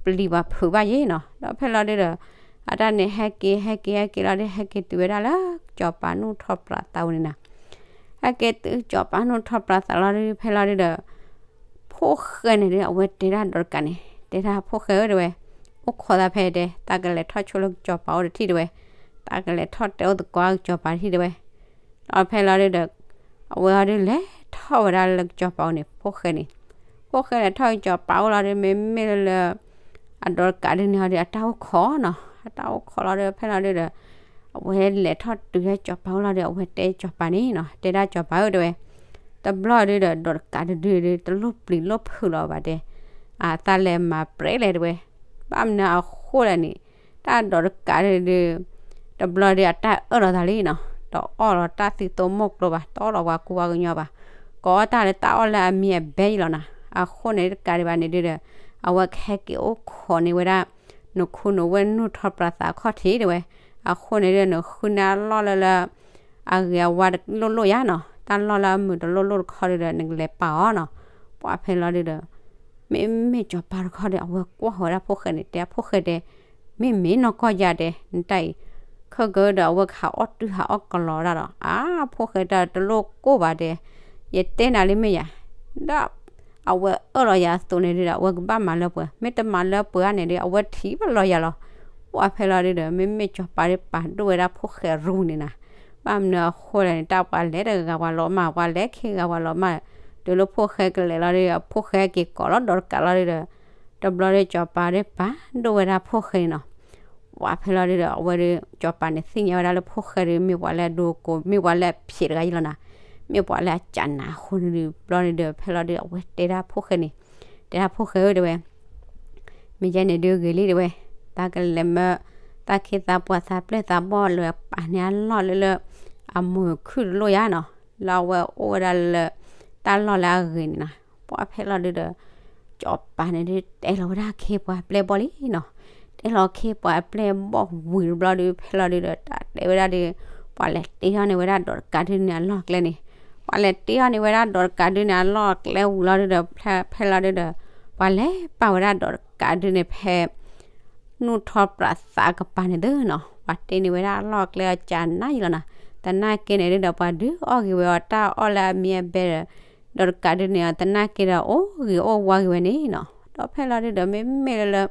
ပျံၤပှၤဖုးဘၣ်ယံၤနီၤ. ဒီးဖဲလီၤဒုဒီး အတၢ်န့ၣ်ဟဲက့ၤ ဟဲက့ၤ ဟဲက့ၤလီၤဒု ဟဲက့ၤတုၤဝဲဒၣ်လၢ ကစီၤပၤနူၢ်ထီၣ်ပြးသးဝဲန့ၣ်နီၤ. ဟဲက့ၤတုၤကစီၤပၤနူၢ်ထီၣ်ပြးသးလီၤဒု ဖဲလီၤဒုဒီး ဖိၣ်ဃဲန့ၣ်ဒု အဝဲတဲဒၣ်ဒီးတကးန့ၣ် တဲဒၣ်ဖိၣ်ဃဲဧၢတဲဝဲ, အိၣ်ခိးသးဖဲတဲ သးကလဲၤထီၣ်ဆိလၢကစီၤပၤအိၣ်တထံၣ်တဲဝဲ, သးကလဲၤထီၣ်တဲအိၣ်သကိးကစီၤပၤတထံၣ်တဲဝဲ. ဒီးဖဲလီၤဒုဒီး အဝဲဟီဒုလဲၤထီၣ်ဝဲဒၣ်လၢကစီၤပၤအိၣ်န့ၣ် ဖိၣ်ဃဲန့ၣ်, ဖိၣ်ဃဲလဲၤထီၣ်ကစီၤပၤအိၣ်လီၤဒု မ့မ့ၢ်လၢ အဒီးတကးဒုန့ၣ်ဟီဒု အတၢ်အိၣ်ခိးနီၤ, အတၢ်အိၣ်ခိးလီၤဒု ဖဲလီၤဒုဒီး အဝဲလဲၤထီၣ်တုၤလၢကစီၤပၤအိၣ်လီၤဒု အဝဲတဲကစီၤပၤန့ၣ်နီၤ တဲဒၣ်ကစီၤပၤဧၢတဲဝဲ, တဘျီဒုဒီး ဒီးတကးဒုဒု တလိၣ်ပျံၤလိၣ်ဖုးလီၤဘၣ်တဲ, အသးလဲၤမၤပြဲးလဲၣ်တဲဝဲ, ဘၣ်မနုၤအဃိလဲၣ်န့ၣ် တၢ်ဒီးတကးဒုဒု တဘျီဒုအတၢ်အၢၣ်လီၤသးလံနီၤ, တအီၣ်လီၤတၢ်သံသိမိၢ်ကျိဘၣ်, တအီၣ်လီၤပှၤကူပှၤကညီဘၣ်, ကအီၣ်တၢ်လၢတၢ်အီၣ်လၢအမံၤအဘဲအံၤလီၤနီၤ. အဃိန့ၣ်တကးဒံးဘၣ်န့ၣ်ဒုဒီး အဝဲကဟဲက့ၤအိၣ်ခိးန့ၢ်ဝဲဒၣ် နခူနဝဲၢ်နူၢ်ထီၣ်ပြးသးအခီၣ်ထံးတဲဝဲ, အဃိန့ၣ်ဒု နဃုန့ၢ်အလီၢ်လၢလၢ အဂ့ၤအဝါတလိၣ်လိၣ်ယါနီၤ, တၢ်လီၢ်လၢအမုာ်တလိၣ်လိၣ်တခီဒုဒီး နကလဲၤပာ်အီၤနီၤ. ပှၢ်ဖဲလီၤဒုဒီး မ့မ့ၢ်ကစီၤပၤတခီဒီး အဝဲကွၢ်ဃီၤဝဲဒၣ်ဖိၣ်ဃဲန့ၣ် တဲဖိၣ်ဃဲတဲ, မ့မ့ၢ်နီၢ်ကီၢ်ယါတဲ နတၢ်အံၤ, ခဲကၢဒီးအဝဲကဟးအီၣ်တုၤဟးအီၣ်ကလီၤဒၣ်ဒီး အါ ဖိၣ်ဃဲတၢ်တလိၣ်ကိၢ်ဘၣ်တဲ, ယတဲနၤလံမ့ၢ်ယါ, ဒီး အဝဲအၢၣ်လီၤယၤအသိးန့ၣ်ဒုဒီး အဝဲကဘၣ်မၤလၢပှဲၤ, မ့ၢ်တမၤလၢပှဲၤဧါန့ၣ်ဒု အဝဲထံၣ်ဘၣ်လီၤယၤလီၤ. ပှၢ်ဖဲလီၤဒုဒီး မ့မ့ၢ်စီၤပၤဒုးပာ်ဒိၣ်ဝဲဒၣ်ဖိၣ်ဃဲရူန့ၣ်နီၤ, ဘၣ်မနုၤအဃိလဲၣ်န့ၣ် တၢ်ပှၤလဲၤတဂၤပှၤလီၤမၢ် ပှၤလဲၤခံဂၤပှၤလီၤမၢ်, တုၤလၢဖိၣ်ဃဲကလဲၤလီၤဒီး ဖိၣ်ဃဲက့ၤကိးလီၤဒီးတကးလီၤဒုဒီး တဘျီဒီးစီၤပၤဒုးပာ်ဒိၣ်ဝဲဒၣ်ဖိၣ်ဃဲန့ၣ်နီၤ. ပှၢ်ဖဲလီၤဒုဒီး အဝဲဒီး စီၤပၤန့ၣ်သ့ၣ်ညါဝဲဒၣ်လၢဖိၣ်ဃဲဒီး မ့ၢ်ပှၤလၢအဒိကိၤ မ့ၢ်ပှၤလၢအဖျဲးတဂၤယံလီၤနီၤ, မ့ၢ်ပှၤလၢအကးနးအဃိန့ၣ်ဒုး ဘျီန့ၣ်ဒီး ဖဲလီၤဒုး အဝဲတဲဒၣ်ဖိၣ်ဃဲန့ၣ်, တဲဒၣ်ဖိၣ်ဃဲဧၢ တဲဝဲ မ့ၢ်ယဲန့ၣ်ဒုးဂ့ၤလံ တဲဝဲ, တၢ်ကလဲၤမၢ သးခ့သးပှၤသးပျဲၢ်သးဘီၣ်လၢပာ်န့ၢ်အလီၢ်လၢလၢ အမုာ်ခုၣ်တလိၣ်ယါနီၤ, လၢအဝဲအိၣ်ဝဲဒၣ်လၢ တၢ်လီၢ်လၢအဂ့ၤန့ၣ်နီၤ. ပှၢ်ဖဲလီၤဒုဒီး စီၤပၤန့ၣ်ဒုး တဲလီၤဝဲဒၣ်ခ့ပှၤပျဲၢ်ဘီၣ်လံနီၤ, တဲလီၤခ့ပှၤပျဲၢ်ဘီၣ်ဝံၤတဘျီဒုး ဖဲလီၤဒုဒီး တၢ်တဲဝဲဒၣ်ဒီး ပှၤလဲၤတ့အီၣ်န့ၢ်ဝဲဒၣ်ဒီးတကးဒုန့ၣ်အလီၢ်ကျဲန့ၣ်, ပှၤလဲၤတ့အီၣ်န့ၢ်ဝဲဒၣ်ဒီးတကးဒုန့ၣ်အလီၢ်ကျဲဝံၤလီၤဒုဒီး ဖဲလီၤဒုဒီး ပှၤလဲၤပာ်ဝဲဒၣ်ဒီးတကးဒုန့ၣ်ဖဲ နူၢ်ထီပြးသးကပၤန့ၣ်သ့နီၤ, ပှၤတ့န့ၢ်ဝဲဒၣ်အလီၢ်ကျဲအကးနးယံလီၤနီၤ, သနာ်က့န့ၣ်ဒုဒီး ပှၤဒုးအီၣ်ဂ့ၤဝဲအီၤတၢ်အီၣ်လၢအမံအဘဲဒီး ဒီးတကးဒုန့ၣ်အီၤ သနာ်က့ဒီး အိၣ်ဂ့ၤအိၣ်ဝါဂ့ၤဝဲန့ၣ်နီၤ. ဒီးဖဲလီၤဒုဒီး မ့မ့ၢ်လၢလၢ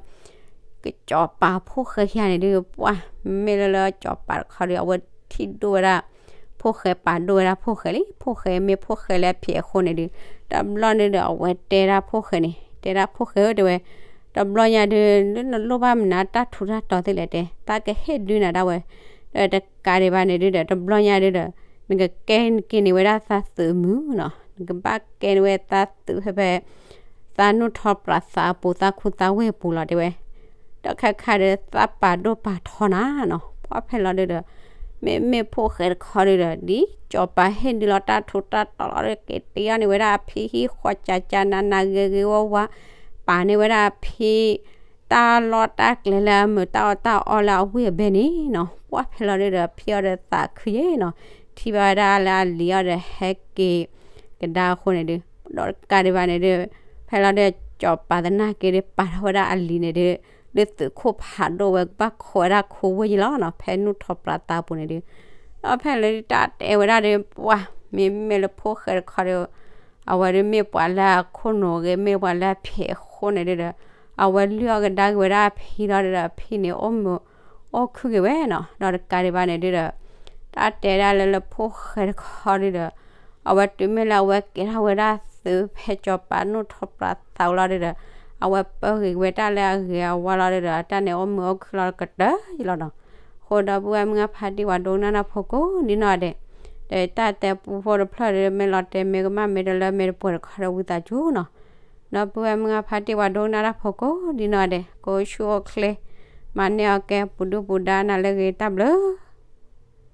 ကစီၤပၤဖိၣ်ဃဲခံဂၤန့ၣ်ဒုး ပှၢ် မ့မ့ၢ်လၢလၢစီၤပၤတခီဒီး အဝဲထံၣ်ဒိၣ်ဝဲဒၣ် ဖိၣ်ဃဲ ပာ်ဒိၣ်ဝဲဒၣ်ဖိၣ်ဃဲလံ, ဖိၣ်ဃဲမ့ၢ်ဖိၣ်ဃဲလၢအဖျဲးအဃိန့ၣ်ဒုး တဘျီန့ၣ်ဒီး အဝဲတဲဒၣ်ဖိၣ်ဃဲန့ၣ် တဲဒၣ်ဖိၣ်ဃဲဧၢ တဲဝဲ, တဘျီညါဒုး နလိၣ်ဘၣ်မနုၤတၢ်ထူးတၢ်တီၤသ့လဲၣ်တဲ, တၢ်ကဟ့ၣ်ဒုးနၤဒၣ်ဝဲ, ဒီးတကးဒံးဘၣ်န့ၣ်ဒုဒီး တဘျီညါဒုဒီး နကကဲက့ၤန့ၢ်ဝဲဒၣ်သးသုးမုၢ်နီၤ, နကဘၣ်ကဲန့ၢ်ဝဲသးသုးဖဲဖဲ သးနူၢ်ထီပြးသးအပူၤ သးခူသးဝ့ၢ်အပူၤလီၤတဲဝဲ, ဒီးခဲခါဒီး သးပာ်ဒိၣ်ပာ်ထီနၤနီၤ. ပှၢ်ဖဲလီၤဒုဒီး မ့မ့ၢ်ဖိၣ်ဃဲတခီဒုဒီး ဒ်စီၤပၤဟ့ၣ်ဒုးလီၤတၢ်ထူးတၢ်တီၤလီၤဒီး က့ၤတ့အီၣ်န့ၢ်ဝဲဒၣ်အဖံဟံၣ်ဃီကးကးနးနးဂ့ၤဂ့ၤဝါဝါ, ပာ်န့ၢ်ဝဲဒၣ်အဖံ တၢ်လီၢ်တၢ်ကျဲလၢအမုာ်တၢ်အီၣ်တၢ်အီလၢအဝ့ၢ်အဘဲန့ၣ်နီၤ. ပှၢ်ဖဲလီၤဒုဒီး ဖံအီၤဒီးသးခုယဲနီၤ, ထံၣ်ဘၣ်ဝဲဒၣ်လၢအလံၤအီၤဒီးဟဲက့ၤကဒါအဃိန့ၣ်ဒုး ဒီးတကးဒံးဘၣ်န့ၣ်ဒုး ဖဲလီၤဒုး စီၤပၤသနာ်က့ဒုး ပာ်ထီၣ်ဝဲဒၣ်အလံၤန့ၣ်ဒုး လၢသုးခိၣ်ဖးဒိၣ်ဝဲ ကဘၣ်ခိးဝဲဒၣ်ခိဝ့ၢ်ယံလီၤနီၤ, ဖဲနူၢ်ထီပြးသးပူၤန့ၣ်ဒုး ဒီးဖဲလၢတၢ်တဲဝဲဒၣ်ဒီး ပှၢ် မ့မ့ၢ်လၢဖိၣ်ဃဲတခီဒီး အဝဲဒုးမ့ၢ်ပှၤလၢအခိၣ်နူာ်ဂ့ၤ မ့ၢ်ပှၤလၢအဖျဲးအဃိန့ၣ်ဒုဒီး အဝဲလုၢ်အီၣ်ကဒါက့ၤဝဲဒၣ်အဖံလီၤဒုဒီး အဖံန့ၣ်အိၣ်မုာ်အိၣ်ခုၣ်က့ၤဝဲနီၤ. ဒီးတကးဒံးဘၣ်န့ၣ်ဒုဒီး တၢ်တဲဒၣ်လၢလၢဖိၣ်ဃဲတခီဒုဒီး အဝဲတုၤမ့ၢ်လၢအဝဲကဲထီၣ်ဝဲဒၣ်သုးဖဲစီၤပၤနူၢ်ထီပြးသးလီၤဒုဒီး အဝဲပၢဂ့ၤဝဲတၢ်လၢအဂ့ၤအဝါလီၤဒုဒီး တၢ်န့ၣ်အိၣ်မုာ်အိၣ်ခုၣ်လီၤကတၢၢ်ယံလီၤနီၤ. အဃိဒီပုၢ်ဝဲၢ်မုၢ်ဂၢ်ဖါတံၢ်ဝဲဒိကနၣ်တၢ်ဖိကိးဒ်နီၢ်ဒဲး ဒီးတၢ်တဲပူဖိတဖျၢၣ်ဒီး မ့ၢ်လီၤတဲာ်မ့ၢ်ကမၣ်မ့ၢ်တလၢမ့ၢ်တပှဲၤတခီဒီးဝံသးစူၤနီၤ. ဒီပုၢ်ဝဲၢ်မုၢ်ဂၢ်ဖါတံၢ်ဝဲဒိကနၣ်တၢ်ဖိကိးဒ်နီၢ်ဒဲး ကအိၣ်ဆူၣ်အိၣ်ချ့ မၤန့ၢ်အီၤကဲပူၤဒုၣ်ပူၤဒါနၤလၢအဂ့ၤ တၢ်ဘျုး